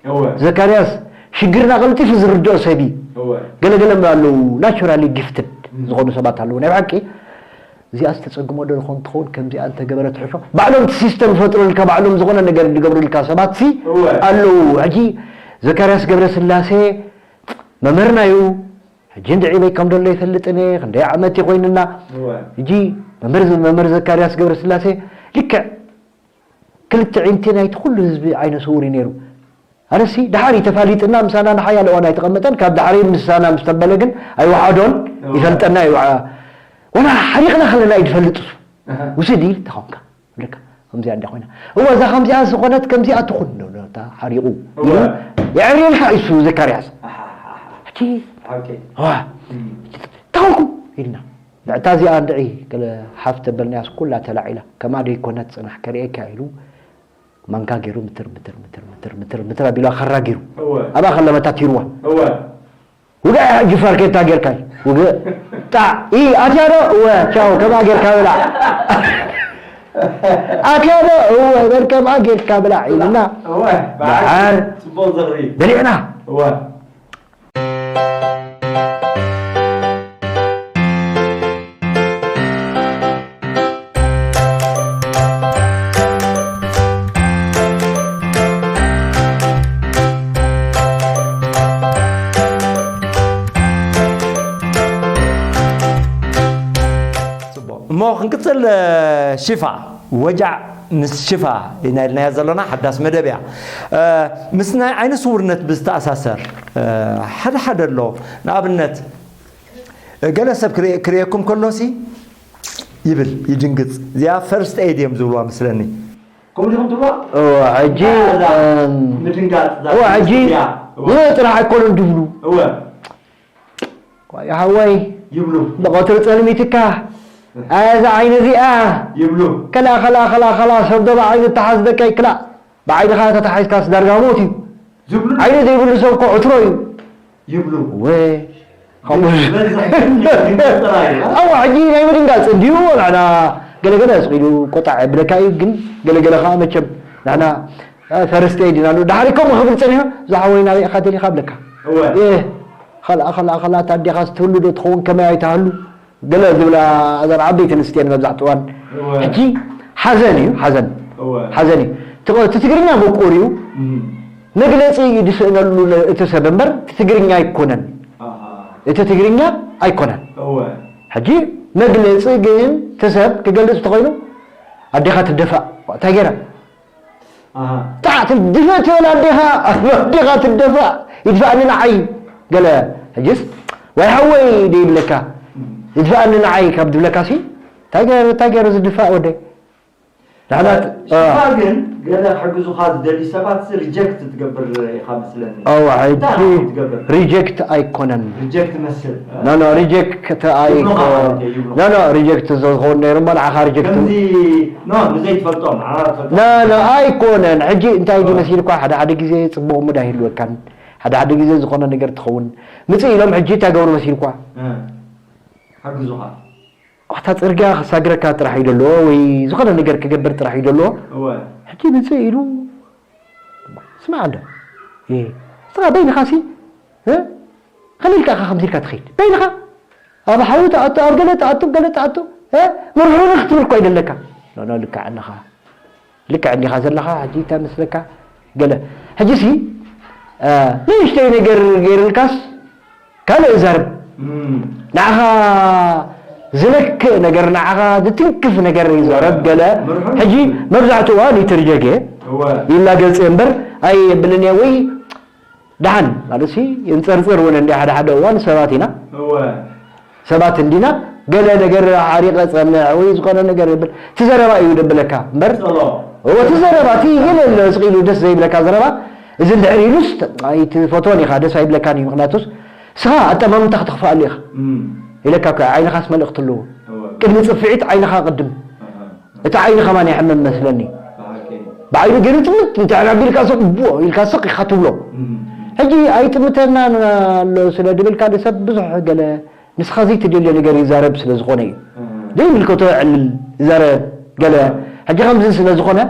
እወ። ዘካርያስ ሽግርና ቀልጢፉ ዝርድኦ ሰብ እዩ። እወ። ገለገለ ኣለዉ ናቹራሊ ጊፍትድ እም። ዝኾኑ ሰባት ኣለዉ። ናይ ብሓቂ እዚኣ ዝተጸግሞ ዶ ይኾን ትኸውን? ከምዚኣ እንተገበረ ትሕሾ። ባዕሎም እቲ ሲስተም ዝፈጥሩልካ፣ ባዕሎም ዝኾነ ነገር ዝገብሩልካ ሰባት ሲ እወ። ኣለዉ። ሕጂ ዘካርያስ ገብረስላሴ መምህርና እዩ። ሕጂ እንድዒ በይ ከም ደሎ ይፈልጥን እየ። ክንደይ ዓመት እዩ ኮይኑና። እወ። ሕጂ መምህር፣ መምህር ዘካርያስ ገብረስላሴ ልክዕ ክልተ ዒንቲ ናይቲ ኩሉ ህዝቢ ዓይነ ስውር እዩ ነይሩ። ኣነሲ ደሓር እዩ ተፋሊጥና፣ ምሳና ንሓያለ እዋን ኣይተቐመጠን። ካብ ደሓር ምሳና ምስ ተበለ ግን ኣይወዓዶን፣ እወ። ይፈልጠና እዩ። ወላ ሓሪቕና ከለና እዩ ዝፈልጥ እሱ። ኣሃ። ውስድ ኢል ተኾንካ፣ ብለካ፣ ከምዚኣ እንዳ ኮይና። እወ፣ እዛ ከምዚኣ ዝኾነት፣ ከምዚኣ ትኹን፣ ዶ፣ ዶ፣ እታ ሓሪቑ። እወ። ኢሉ የዕርየልካ እዩ እሱ ዘካርያስ። ኣሃ፣ ኣሃ፣ ኣሃ። ሕጂ፣ ሓቂ። እዋ። እም። ተኾንኩም ኢልና። ንዕታ እዚኣ እንድዒ፣ ገለ ሓፍ ተበልናያስ ኩላ ተላዒላ። ከምኣ ደይኮነት ጽናሕ ከርእየካ ኢሉ፣ ማንካ ገይሩ ምትር፣ ምትር፣ ምትር፣ ምትር፣ ምትር፣ ምትር ኣቢላ ካራ ገይሩ። እወ። ኣብኣ ከለመታ ቲርዋ። እወ። ውግእ ሕጂ ፋርኬታ ጌርካ እዩ። ውግእ። ጣዕ። ኢ፣ ኣትያ ዶ? እወ፣ ቻው፣ ከምኣ ጌርካ ብላዕ። ኣትያ ዶ? እወ፣ በል ከምኣ ጌርካ ብላዕ ኢልና። እወ፣ ደሓር ጽቡቕ ዝኽሪ። በሊዕና። እወ። ጽቡቕ። እሞ ክንቅጽል፣ ሽፋ፣ ወጃዕ ምስ ሽፋ ኢና ኢልናያ ዘሎና ሓዳስ መደብ እያ። እ፣ ምስ ናይ ዓይነ ስውርነት ብዝተኣሳሰር፣ እ፣ ሓደ ሓደ ኣሎ። ንኣብነት፣ ገለ ሰብ ክርኢ-፣ ክርእየኩም ከሎሲ ይብል፣ ይድንግጽ። እዚኣ ፈርስት ኤድ እዮም ዝብልዋ መስለኒ። ከምኡ ዲኹም ትብልዋ? እወ፣ ሕጂ፣ እዛ እም፣ ምድንጋጽ፣ እዛ እወ፣ ሕጂ፣ እያ። እወ። እወ፣ ጥራሕ ኣይኮኑን ድብሉ። እወ። ዋይ፣ ሓወይ፣ ይብሉ። ብቐትሪ ጸልሚትካ፣ ኣያ፣ እዛ ዓይኒ እዚኣ፣ ይብሉ። ከላ፣ ከላ፣ ከላ፣ ከላ፣ ሰብ ዶ ብዓይኑ ተሓዝ ደቀይ ክላ። ብዓይንኻ ተታሒዝካስ ዳርጋ ሞት እዩ። ዝብሉ። ዓይኒ ዘይብሉ ሰብ እኮ ዕትሮ እዩ። ይብሉ። ወ-፣ ከምኡ ዝበዝሕ ግን ናይ ምድንጋጽ ጥራይ እዩ። ኣዋ፣ ሕጂ ናይ ምድንጋጽ እንድዩ፣ ንሕና ገለገለ ስቕ ኢሉ ቆጣዕ የብለካ እዩ፣ ግን ገለገለ ኸኣ መቸም ንሕና፣ እ፣ ፈርስት ኤድ ኢና ኣሎ። ድሓር ከምኡ ክብል ጸኒሑ፣ ዝሓወይ ናበይ ኢኻ ደሊኻ ብለካ። እወ። እ፣ ኸልኣ፣ ኸልኣ፣ ኸልኣ፣ እታ ኣዴኻስ ትህሉ ዶ ትኸውን፣ ከመይ ኣይትሃሉ? ገለ ዝብላ እዘን ዓበይቲ ኣንስትዮ መብዛሕትኡ እዋን። እወ። ሕጂ ሓዘን እዩ፣ ሓዘን። እወ። ሓዘን እዩ። እቲ፣ እቲ ትግርኛ ምቁር እዩ። እም። መግለጺ እዩ ዝስእነሉ ለ-፣ እቲ ሰብ እምበር፣ እቲ ትግርኛ ኣይኮነን። ኣሃ። እቲ ትግርኛ ኣይኮነን። እወ። ሕጂ መግለጺ ግን፣ እቲ ሰብ ክገልጽ እንተኾይኑ፣ ኣዴኻ ትደፋእ። እንታይ ገይራ? ኣሃ። ጣዕ ትድፈእ ትብል ኣዴኻ፣ ኣዴኻ ትደፋእ፣ ይድፋእኒ ንዓይ። ገለ ሕጅስ፣ "ዋይ ሓወይ" ደይብለካ፣ እም። "ይድፋእኒ ንዓይ" ካብ ዝብለካሲ፣ እንታይ ገይሩ፣ እንታይ ገይሩ ዝድፋእ ወደይ? ንሕና እ፣ ሽፋ እ። ግን ገለ ክሕግዙኻ ዝደልዩ ሰባትሲ ሪጀክት ትገብር ኢኻ መስለኒ። እወ፣ ሕጂ እንታይ ትገብር? ሪጀክት ኣይኮነን። ሪጀክት መስል። ኖ፣ ኖ፣ ሪጀክት ኣይኮ-፣ ይብሉኻ ማለት እዩ፣ ይብሉኻ። ኖ፣ ኖ፣ ሪጀክት ዝኸውን ነይሩ እሞ ንዓኻ ሪጀክት ከምዚ፣ ኖ፣ ንዘይትፈልጦም፣ ንዓና ትፈልጦም። ኖ፣ ኖ፣ ኣይኮነን። ሕጂ እንታይ ድዩ ኖ። መሲልኳ፣ ሓደ ሓደ ግዜ ጽቡቕ ሙድ ኣይህልወካን። ሓደ ሓደ ግዜ ዝኾነ ነገር ትኸውን። ምጽእ ኢሎም ሕጂ እንታይ ገብሩ መሲልኳ? እ፣ ሓግዙኻ። ዋት እታ ጽርግያ ከሳግረካ ጥራሕ እዩ ደለዎ ወይ ዝኾነ ነገር ክገብር ጥራሕ እዩ ደለዎ። ሕጂ ምጽእ ኢሉ ስማዕ ኣሎ። ስኻ በይንኻ ሲ ከመይ ኢልካ ኢኻ ከምዚ ኢልካ ትኸይድ በይንኻ ኣብ ሓዊ ትኣቱ ኣብ ገለ ትኣቱ ገለ ትኣቱ ምርሑን ክትብል እኳ ይደለካ። ኖ ልክዕ ኣለኻ። ልክዕ እንዲኻ ዘለኻ ሕጂ እንታይ መስለካ? ገለ ሕጂ ሲ ንእሽተይ ነገር ገይርልካስ ካልእ ይዛረብ። ንዓኻ ዝነክእ ነገር ንዓኻ ዝትንክፍ ነገር ይዛረብ። ገለ ሕጂ መብዛሕትኡ እዋን ይትርጀጌ ይላገጽ እየ እምበር ኣይ የብልን እየ ወይ ደሓን ማለት ሲ እንጸርጽር እውን እንዲ ሓደ ሓደ እዋን ሰባት ኢና ሰባት እንዲና ገለ ነገር ሓሪቐ ጸንዕ ወይ ዝኾነ ነገር ይብል እቲ ዘረባ እዩ ደብለካ እምበር እዎ እቲ ዘረባ እቲ ገለ ስቕ ኢሉ ደስ ዘይብለካ ዘረባ እዚ እንድሕር ኢሉስ ኣይትፈትዎን ኢኻ ደስ ኣይብለካን እዩ ምክንያቱስ ስኻ ኣጠማምታ ክተኽፍኣሉ ኢኻ ኢለካ እኮ ዓይንኻስ መልእኽቲ ኣለዎ ቅድሚ ጽፍዒት ዓይንኻ ቅድም እቲ ዓይኒ ከማን ይሕምም መስለኒ ብዓይኑ ገይሩ ጥምት እንተ ኣቢልካ ስቕ ቡ ኢልካ ስቕ ኢኻ ትብሎ ሕጂ ኣይጥምተናን ኣሎ ስለ ድብልካ ንሰብ ብዙሕ ገለ ንስኻ ዘይትደልዮ ነገር ይዛረብ ስለ ዝኾነ እዩ ዘይምልከቶ ዕልል ይዛረብ ገለ ሕጂ ከምዚ ስለ ዝኾነ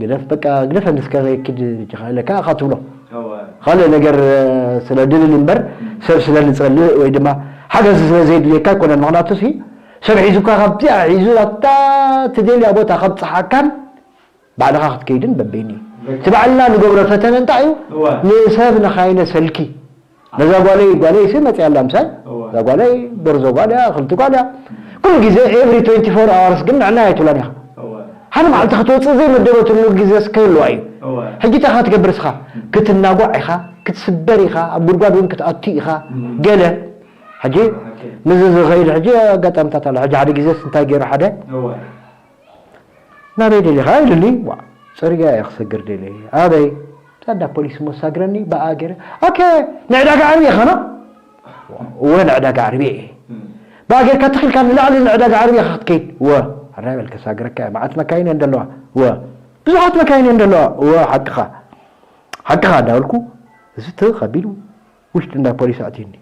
ግደፍ በቃ ግደፈ ንስከ ዘይክድ ጅኻለካ ኣኻ ትብሎ ካልእ ነገር ስለ ድልል እምበር ሰብ ስለ ንጸልእ ወይ ድማ ሓገዝ ስለ ዘይድልየካ ኣይኮነን ምክንያቱ ሲ ሰብ ሒዙካ ካብዚኣ ሒዙ ኣታ ትደልያ ቦታ ከብጽሓካን ባዕልኻ ክትከይድን በበይኒ እዩ እቲ ባዕልና ንገብሮ ፈተነ እንታይ እዩ ንሰብ ንኻይነሰልኪ ነዛ ጓለይ ጓለይ ሲ መፅያ ኣላ ምሳይ እዛ ጓለይ ጎርዞ ጓልያ ክልቲ ጓልያ ኩሉ ግዜ every twenty four hours ግን ንዕና ኣይትብላን ኢኻ ሓደ መዓልቲ ክትወፅእ ዘይመደበትሉ ግዜ ስከህልዋ እዩ ሕጂ እንታይ ኢኻ ትገብር እስኻ ክትናጓዕ ኢኻ ክትስበር ኢኻ ኣብ ጉድጓድ እውን ክትኣቱ ኢኻ ገለ ሕጂ ምዚ ዝኸይድ ሕጂ ኣጋጣምታት ኣሎ ሕጂ ሓደ ግዜስ እንታይ ገይሩ ሓደ ናበይ ደሊኻ ኢሉኒ ዋ ፅርግያ እየ ክሰግር ደልየ ኣበይ እዛ እንዳ ፖሊስ እሞ ሳግረኒ ብኣ ገይረ ኦኬ ንዕዳጋ ዓርቢ ኢኻ ኖ እወ ንዕዳጋ ዓርቢ እየ ብኣ ጌርካ ተኺልካ ንላዕሊ ንዕዳጋ ዓርቢ ኢኻ ክትከይድ እወ ኣራይ በል ከሳግረካ እየ መዓት መካይን እየን ዘለዋ እወ ብዙሓት መካይን እየን ዘለዋ እወ ሓቅኻ ሓቅኻ እንዳበልኩ እዚ ትኽ ኣቢሉ ውሽጢ እንዳ ፖሊስ ኣእትዩኒ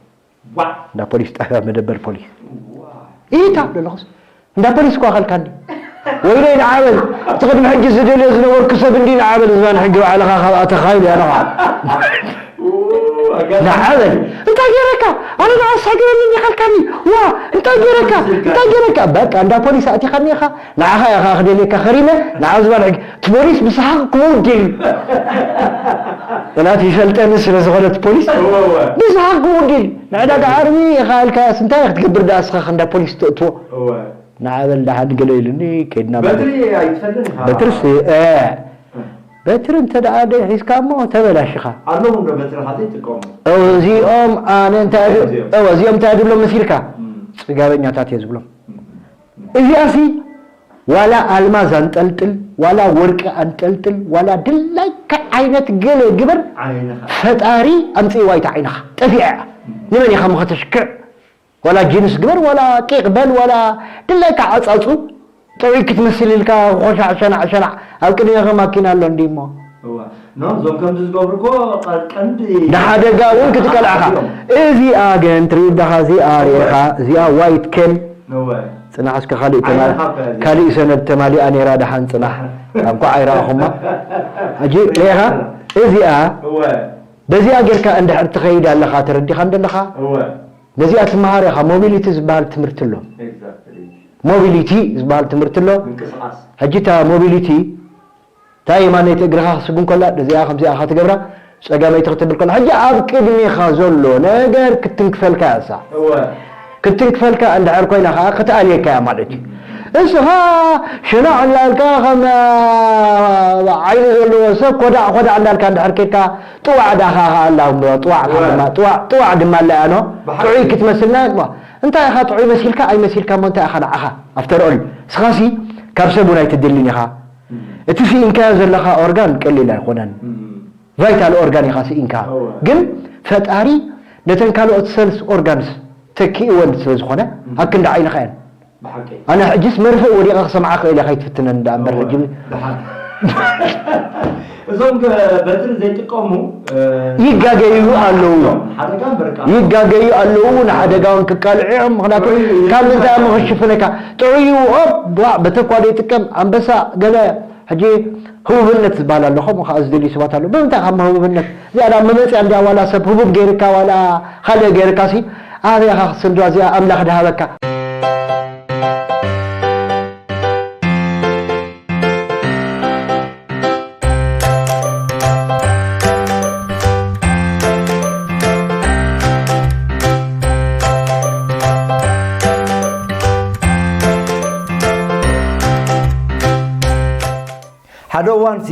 እንዳ ፖሊስ ጣብያ መደበር ፖሊስ ኢታ ኣለኹስ እንዳ ፖሊስ እኳ ከልካኒ ወይለይ ንዓበል እቲ ቅድሚ ሕጂ ዝደልዮ ዝነበርኩ ሰብ እንዲ ንዓበል ዝባን ሕጊ ባዕልኻ ካብ ኣተኻ ኢሉ ኣነ ከዓ ንዓበል እንታይ ገይረካ ኣነ ንዓስ ሕገበኒ እንዲ ከልካኒ ዋ እንታይ ገይረካ እንታይ ገይረካ በቃ እንዳ ፖሊስ ኣእቲኻኒ ኢኻ ንዓኻ ኢኻ ክደልየካ ከሪመ ንዓ ዝባን ሕጊ እቲ ፖሊስ ብሰሓቕ ክመውት ደልዩ ናት ይፈልጠኒ ስለ ዝኾነ እቲ ፖሊስ ብሰሓቕ ክመውት ደልዩ ንዕዳጋ ዓርቢ ኢኻ ኢልካያስ እንታይ ክትገብር ደኣ እስኻ ክንዳ ፖሊስ ተእትዎ ንዓበል ደሓን ገለ ኢሉኒ ከድና በትሪ ኣይትፈልጥን ኢኻ በትርስ በትሪ እንተ ደኣ ደይ ሒዝካ እሞ ተበላሽኻ ኣለኹም ዶ በትሪ ኻዘይ ጥቀሙ እዚኦም ኣነ እንታይ እዚኦም እንታይ ድብሎም መሲልካ ጽጋበኛታት እየ ዝብሎም እዚኣሲ ዋላ ኣልማዝ ኣንጠልጥል ዋላ ወርቂ ኣንጠልጥል ዋላ ድላይካ ዓይነት ገለ ግበር ፈጣሪ ኣምፅእዋ ይታ ዓይንኻ ጠፊዐ እያ ንመን ኢኻ ምኸተሽክዕ ዋላ ጂንስ ግበር ዋላ ቂቕ በል ዋላ ድላይካ ዓፃፁ ጥዑይ ክትመስል ኢልካ ኾሻዕ ሸናዕ ሸናዕ ኣብ ቅድሜኸ ማኪና ኣሎ እንዲ እሞ እዋ ኖ እዞም ከምዚ ዝገብሩ እኮ ቀ- ቀንዲ ንሓደጋ እውን ክትቀልዓኻ እዮም። እዚኣ ግን ትርዳኻ እዚኣ ሪኢኻ እዚኣ ዋይት ኬን እወ ጽናሕ እስከ ካልእ ተማ- ዓይንኻ እኮ እያ እዚኣ። ካልእ ሰነድ ተማሊኣ ነይራ ደሓን ጽናሕ እንኳዕ ኣይረኣኹማ ሕጂ ሪኢኻ እዚኣ እወ በዚኣ ጌርካ እንድሕር ትኸይድ ኣለኻ ተረዲኻ እንደለኻ እወ ነዚኣ ትመሃር ኢኻ ሞቢሊቲ ዝበሃል ትምህርቲ ኣሎ ኤግዛክትሊ ሞቢሊቲ ዝበሃል ትምህርቲ ኣሎ ምንቅስቃስ ሕጂ እታ ሞቢሊቲ እታ የማነይቲ እግርኻ ክስጉም ከላ ነዚኣ ከምዚኣ ኢኻ ትገብራ ጸጋመይቲ ክትብል ከላ ሕጂ ኣብ ቅድሜኻ ዘሎ ነገር ክትንክፈልካ እያ እሳ እወ ክትንክፈልካ እንድሕር ኮይና ከዓ ክትኣልየካ እያ ማለት እዩ እስኻ ሽናዕ እናልካ ከም ዓይኒ ዘለዎ ሰብ ኮዳዕ ኮዳዕ እንዳልካ እንድሕር ከድካ ጥዋዕ ዳኻ ከዓ ኣላ እሞ ጥዋዕ እወ። ድማ ጥዋዕ ጥዋዕ ድማ ኣላ እያ ኖ ብሓቂ። ጥዑይ ክትመስልና እሞ እንታይ ኢኻ ጥዑይ መሲልካ ኣይመሲልካ እሞ እንታይ ኢኻ ንዓኻ ኣፍተር ኦል እስኻሲ ካብ ሰብ እውን ኣይትድልን ኢኻ እቲ ስኢንካዮ ዘለኻ ኦርጋን ቀሊል ኣይኮነን ቫይታል ኦርጋን ኢኻ ስኢንካ እወ። ግን ፈጣሪ ነተን ካልኦት ሰልስ ኦርጋንስ ተኪእወን ስለ ዝኾነ ኣብ ክንዲ ዓይንኻ እየን ብሓቂ ኣነ ሕጅስ መርፍእ ወዲቐ ክሰምዓ ክእል እየ ከይትፍትነን ደኣ እምበር ሕጂ ደሓን እዞም በትሪ ዘይጥቀሙ ይጋገዩ ኣለዉ። ሓደጋ በርቃ ይጋገዩ ኣለዉ። ንሓደጋ እውን ክቃልዑ እዮም። ምክንያቱ ካብ ምንታይ እሞ ክሽፍነካ ጥዑዩ ኦፕ ዋ በተኳ ዘይጥቀም ኣንበሳ ገለ ሕጂ ህቡብነት ዝበሃል ኣሎ። ከምኡ ከዓ ዝደልዩ ሰባት ኣለዉ። ብምንታይ ካብ ህቡብነት እዚኣ ናብ መመፅያ እንዲያ ዋላ ሰብ ህቡብ ገይርካ ዋላ ካልእ ገይርካ ሲ ኣበይ ኢኻ ክትስንድዋ እዚኣ ኣምላኽ ድሃበካ። ሓደ እዋንሲ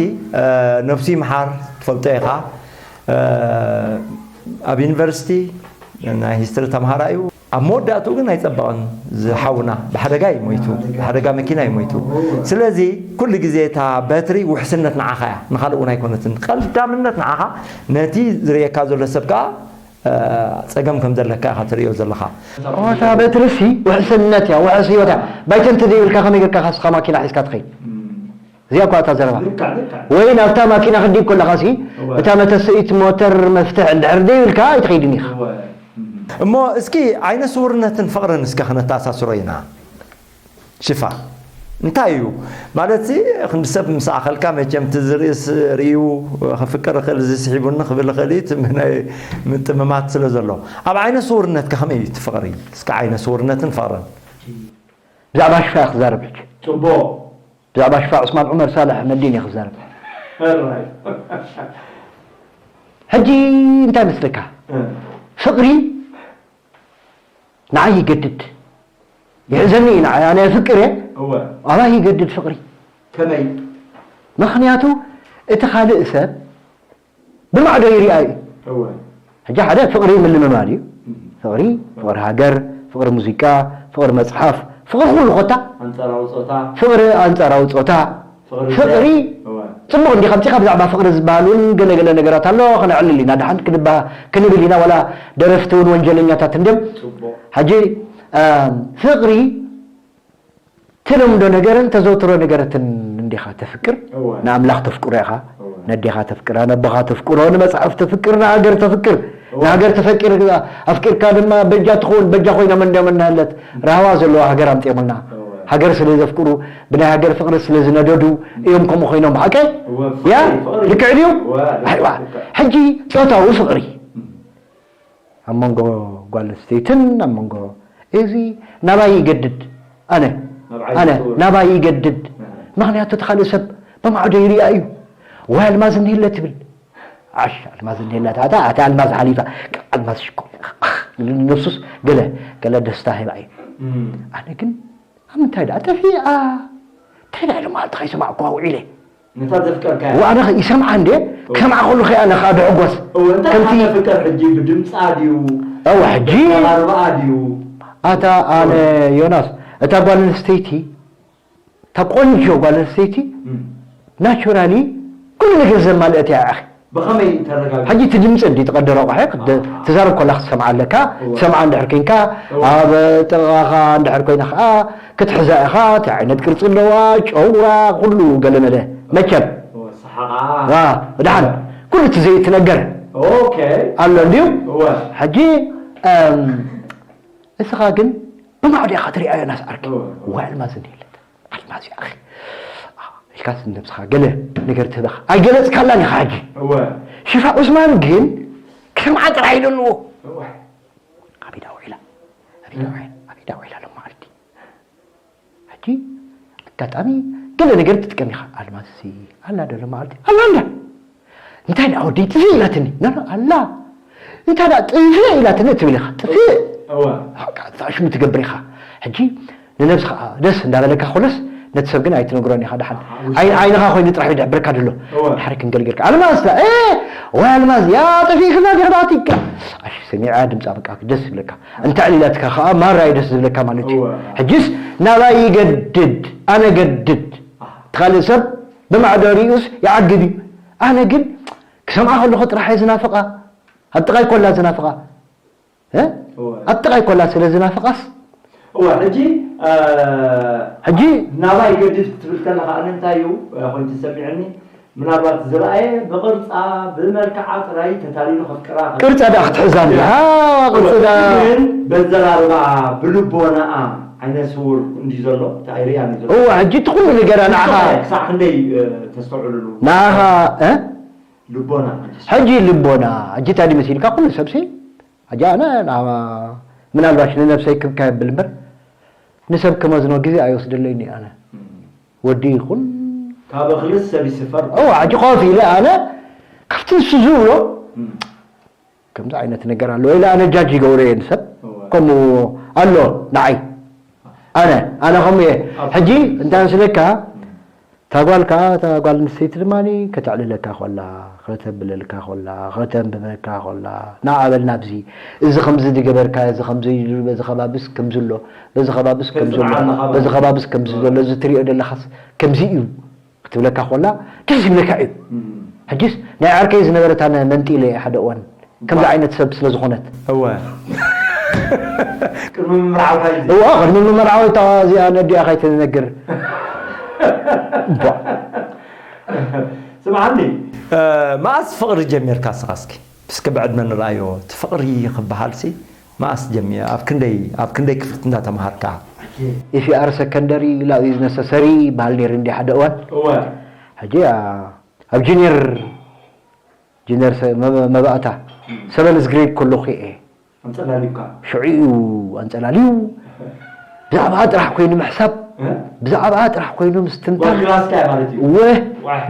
ነብሱ ይምሓር ትፈልጦ ኢኻ ኣብ ዩኒቨርሲቲ ናይ ሂስትሪ ተምሃራ እዩ ኣብ መወዳእትኡ ግን ኣይፀበቐን ዝሓውና ብሓደጋ እዩ ሞይቱ ብሓደጋ መኪና እዩ ሞይቱ ስለዚ ኩሉ ግዜ እታ በትሪ ውሕስነት ንዓኻ እያ ንኻልእ እውን ኣይኮነትን ቀዳምነት ንዓኻ ነቲ ዝርእየካ ዘሎ ሰብ ከዓ ፀገም ከም ዘለካ ኢኻ ትርእዮ ዘለኻ እታ በትርሲ ውሕስነት እያ ውሕስ ህይወት እያ ባይተ እንተዘይብልካ ከመይ ጌርካ ካስኻ ማኪና ሒዝካ ትኸይድ እዚኣ እኳ እታ ዘረባ ወይ ናብታ ማኪና ክዲብ ከለኻሲ እታ መተስኢት ሞተር መፍትሕ እንድሕር ደይብልካ ኣይትኸይድን ኢኻ እሞ እስኪ ዓይነ ስውርነትን ፍቕርን እስከ ክነተኣሳስሮ ኢና ሽፋ እንታይ እዩ ማለት ክንዲ ሰብ ምስ ኣኸልካ መቸም እቲ ዝርእስ ርእዩ ክፍቅር ይኽእል እዚ ስሒቡኒ ክብል ይኽእል እዩ እቲ ናይ ምጥምማት ስለ ዘሎ ኣብ ዓይነ ስውርነትካ ከመይ እዩ እቲ ፍቕሪ እስከ ዓይነ ስውርነትን ፍቕርን ብዛዕባ ሽፋ ክዛረብ ሕጂ ጽቡቕ ብዛዕባ ሽፋ ዑስማን ዑመር ሳልሕ መዲን እየ ክዛረብ ሕጂ እንታይ መስለካ ፍቕሪ ንዓይ ይገድድ ይሕዘኒ እዩ ንዓይ ኣነ ፍቅር እየ ኣባይ ይገድድ ፍቕሪ ከመይ ምኽንያቱ እቲ ካልእ ሰብ ብማዕዶ ይሪኣ እዩ ሕጂ ሓደ ፍቕሪ ምልምማድ እዩ ፍቕሪ ፍቕሪ ሃገር ፍቕሪ ሙዚቃ ፍቕሪ መፅሓፍ ፍቕሪ ኩሉ ኮታ ፍቕሪ ኣንፃራዊ ፆታ ፍቕሪ ፅቡቕ እንዲኻ ምፂኻ ብዛዕባ ፍቕሪ ዝበሃል እውን ገለገለ ነገራት ኣሎ ክነዕልል ኢና ድሓን ክንብል ኢና ዋላ ደረፍቲ እውን ወንጀለኛታት እንድም ሕጂ ፍቕሪ ተለምዶ ነገርን ተዘውትሮ ነገረትን እንዲኻ ተፍቅር ንኣምላኽ ተፍቅሮ ኢኻ ነዴኻ ተፍቅራ ነቦኻ ተፍቅሮ ንመፅሓፍ ተፍቅር ንሃገር ተፍቅር ንሃገር ተፈቂር ኣፍቂርካ ድማ በጃ ትኸውን በጃ ኮይና መንዳ መናሃለት ራህዋ ዘለዋ ሃገር ኣምፅኦምልና ሃገር ስለ ዘፍቅሩ ብናይ ሃገር ፍቅሪ ስለ ዝነደዱ እዮም ከምኡ ኮይኖም ሓቀይ ያ ልክዕ ድዩ ኣይዋ ሕጂ ፆታዊ ፍቅሪ ኣብ መንጎ ጓል ኣንስተይትን ኣብ መንጎ እዚ ናባይ ይገድድ ኣነ ኣነ ናባይ ይገድድ ምክንያቱ እቲ ካልእ ሰብ ብማዕዶ ይሪኣ እዩ ወይ ኣልማዝ እኒህለ ትብል ዓሽ ኣልማዝ እኒህለ ታታ ኣቲ ኣልማዝ ሓሊፋ ኣልማዝ ሽኮ ነብሱስ ገለ ገለ ደስታ ሂባ እዩ ኣነ ግን ኣብ ምንታይ ደኣ ጠፊኣ እንታይ ደኣ ኢሎም ኣልቲ ከይሰማዕኩዋ ውዒለ ነታ ዘፍቀርካያ ዋዕዳ ይሰምዓ እንዴ ክሰምዓ ከሉ ከይ ኣነ ከዓ ድሕጎስ ከምቲ ፍቅር ሕጂ ብድምፃ ድዩ እዋ ሕጂ ተራርባኣ ድዩ ኣታ ኣነ ዮናስ እታ ጓል ኣንስተይቲ እታ ቆንጆ ጓል ኣንስተይቲ ናቹራሊ ኩሉ ነገር ዘማልአት እያ ኣኺ ብኸመይ ተረጋግጽ? ሕጂ እቲ ድምጺ እንዲ ትቐዲ ረቑሐ ትዛረብ ኮላ ክትሰምዓ ኣለካ። ትሰምዓ እንድሕር ኮንካ ኣብ ጥቓኻ እንድሕር ኮይና ኸኣ ክትሕዛ ኢኻ። እንታይ ዓይነት ቅርጺ ኣለዋ፣ ጨጉራ፣ ኩሉ ገለ መለ መቸም። ደሓን ኩሉ እቲ ዘይትነገር ኣሎ እንድዩ። ሕጂ እስኻ ግን ብማዕዶ ኢኻ ትሪኣዮ ናስ ዓርኪ ዋይ ኣልማዝ እንድየለት ኣልማዝ እያ ኣኺ ኢልካስ ንነብስኻ ገለ ነገር ትህበኻ ኣይገለፅካላን ኢኻ ሕጂ ሽፋ ዑስማን ግን ክሰምዓ ጥራሕ ኢሉ ኣለዎ ኣቢዳ ውዒላ ኣቢዳ ውዒላ ኣቢዳ ውዒላ ሎመዓልቲ ሕጂ ኣጋጣሚ ገለ ነገር ትጥቀም ኢኻ ኣልማዝ ኣላ ዶ ሎመዓልቲ ኣላ እንዳ እንታይ ደኣ ወደይ ጥፍእ ኢላትኒ ናኖ ኣላ እንታይ ደኣ ጥፍእ ኢላትኒ ትብል ኢኻ ጥፍእ ሽሙ ትገብር ኢኻ ሕጂ ንነብስኻ ደስ እንዳበለካ ኮለስ ነቲ ሰብ ግን ኣይትነግሮን ኢኻ ደሓን ዓይንኻ ኮይኑ ጥራሕ ይድሕብረካ ድሎ ድሓሪ ክንገልገልካ ኣልማዝ ወይ ኣልማዝ ያ ጠፊእክና ዲኽዳትካ ኣሽ ሰሚዓ ድምፃ በቃ ደስ ዝብለካ እንተ ዕሊላትካ ከዓ ማራ እዩ ደስ ዝብለካ ማለት እዩ ሕጅስ ናባይ ይገድድ ኣነ ገድድ እቲ ካልእ ሰብ ብማዕዶ ሪኡስ ይዓግብ እዩ ኣነ ግን ክሰምዓ ከለኹ ጥራሕ እየ ዝናፍቓ ኣብ ጥቓይ ኮላ ዝናፍቓ ኣብ ጥቓይ ኮላ ስለ ዝናፍቓስ እዋ ሕጂ እ፣ ሕጂ ናባይ ገድፍ ክትብል ከለኻ ኣነ እንታይ እዩ እ፣ ኮይኑ ተሰሚዕኒ ምናልባት ዝረኣየ ብቕርፃ ብመልክዓ ጥራይ ተታሊሉ ከፍቅራ ቅርፃ ደኣ ክትሕዛ እንዲኻ ቅርፂ ደኣ ግን በዘራርባኣ ብልቦናኣ ዓይነ ስውር እንዲ ዘሎ ተኣይርያ እንዲ ዘሎ እዋ ሕጂ እቲ ኩሉ ነገራ ንዓኻ ክሳዕ ክንደይ እ፣ ተስተውዕልሉ ንዓኻ እ? ልቦና ሕጂ ልቦና ሕጂ እንታይ ድመሲልካ ኩሉ ሰብሲ ሕጂ ኣነ ንዓ- ምናልባሽ ንነብሰይ ክብካ የብል እምበር ንሰብ ክመዝኖ ግዜ ኣይወስደለይን እዩ ኣነ ወዲ ይኹን ካብ እኽልስ ሰብ ይስፈር እዋ ሕጂ ኮፍ ኢለ ኣነ ካብቲ ንሱ ዝብሎ ከምዚ ዓይነት ነገር ኣሎ ወይ ኣነ ጃጅ ይገብሮ እየ ንሰብ ከምኡ ኣሎ ንዓይ ኣነ ኣነ ከምኡ እየ ሕጂ እንታይ መስለካ እታ ጓል ከዓ እታ ጓል ኣንስተይቲ ድማ ከተዕልለካ ኮላ ከተብለልካ ኮላ ከተንብበካ ኮላ ንዓ በል ናብዚ እዚ ከምዚ ዝገበርካ እዚ ከምዚ ኢሉ በዚ ከባብስ ከምዚ ኣሎ በዚ ከባብስ ከምዚ ኣሎ በዚ ከባብስ ከምዚ ዘሎ እዚ ትሪኦ ዘለካስ ከምዚ እዩ ክትብለካ ኮላ ደስ ይብለካ እዩ ሕጅስ ናይ ዓርከይ ዝነበረት ኣነ መንጢለ እየ ሓደ እዋን ከምዚ ዓይነት ሰብ ስለ ዝኾነት እወ ቅድሚ ምምርዓውካ እዩ እዋ ቅድሚ ምምርዓው እታ እዚኣ ነዲኣ ካይትነግር ስምዓኒ መኣስ ፍቕሪ ጀሚርካ ስኻ እስኪ እስኪ ብዕድመ ንርኣዮ እቲ ፍቕሪ ክበሃል ሲ መኣስ ጀሚር ኣብ ክንደይ ኣብ ክንደይ ክፍልቲ እንዳተምሃርካ ኢፊኣር ሰከንደሪ ላብ ኢዝ ነሰሰሪ ይበሃል ነይሩ እንዲ ሓደ እዋን እወ ሕጂ ኣብ ጁኒየር ጁኒየር መባእታ ሰቨንስ ግሬድ ከለኹ እየ ኣንጸላሊብካ ሽዑ እዩ ኣንጸላልዩ ብዛዕባኣ ጥራሕ ኮይኑ ምሕሳብ ብዛዕባኣ ጥራሕ ኮይኑ ምስትንታን ጓል ክላስካ እያ ማለት እዩ ወ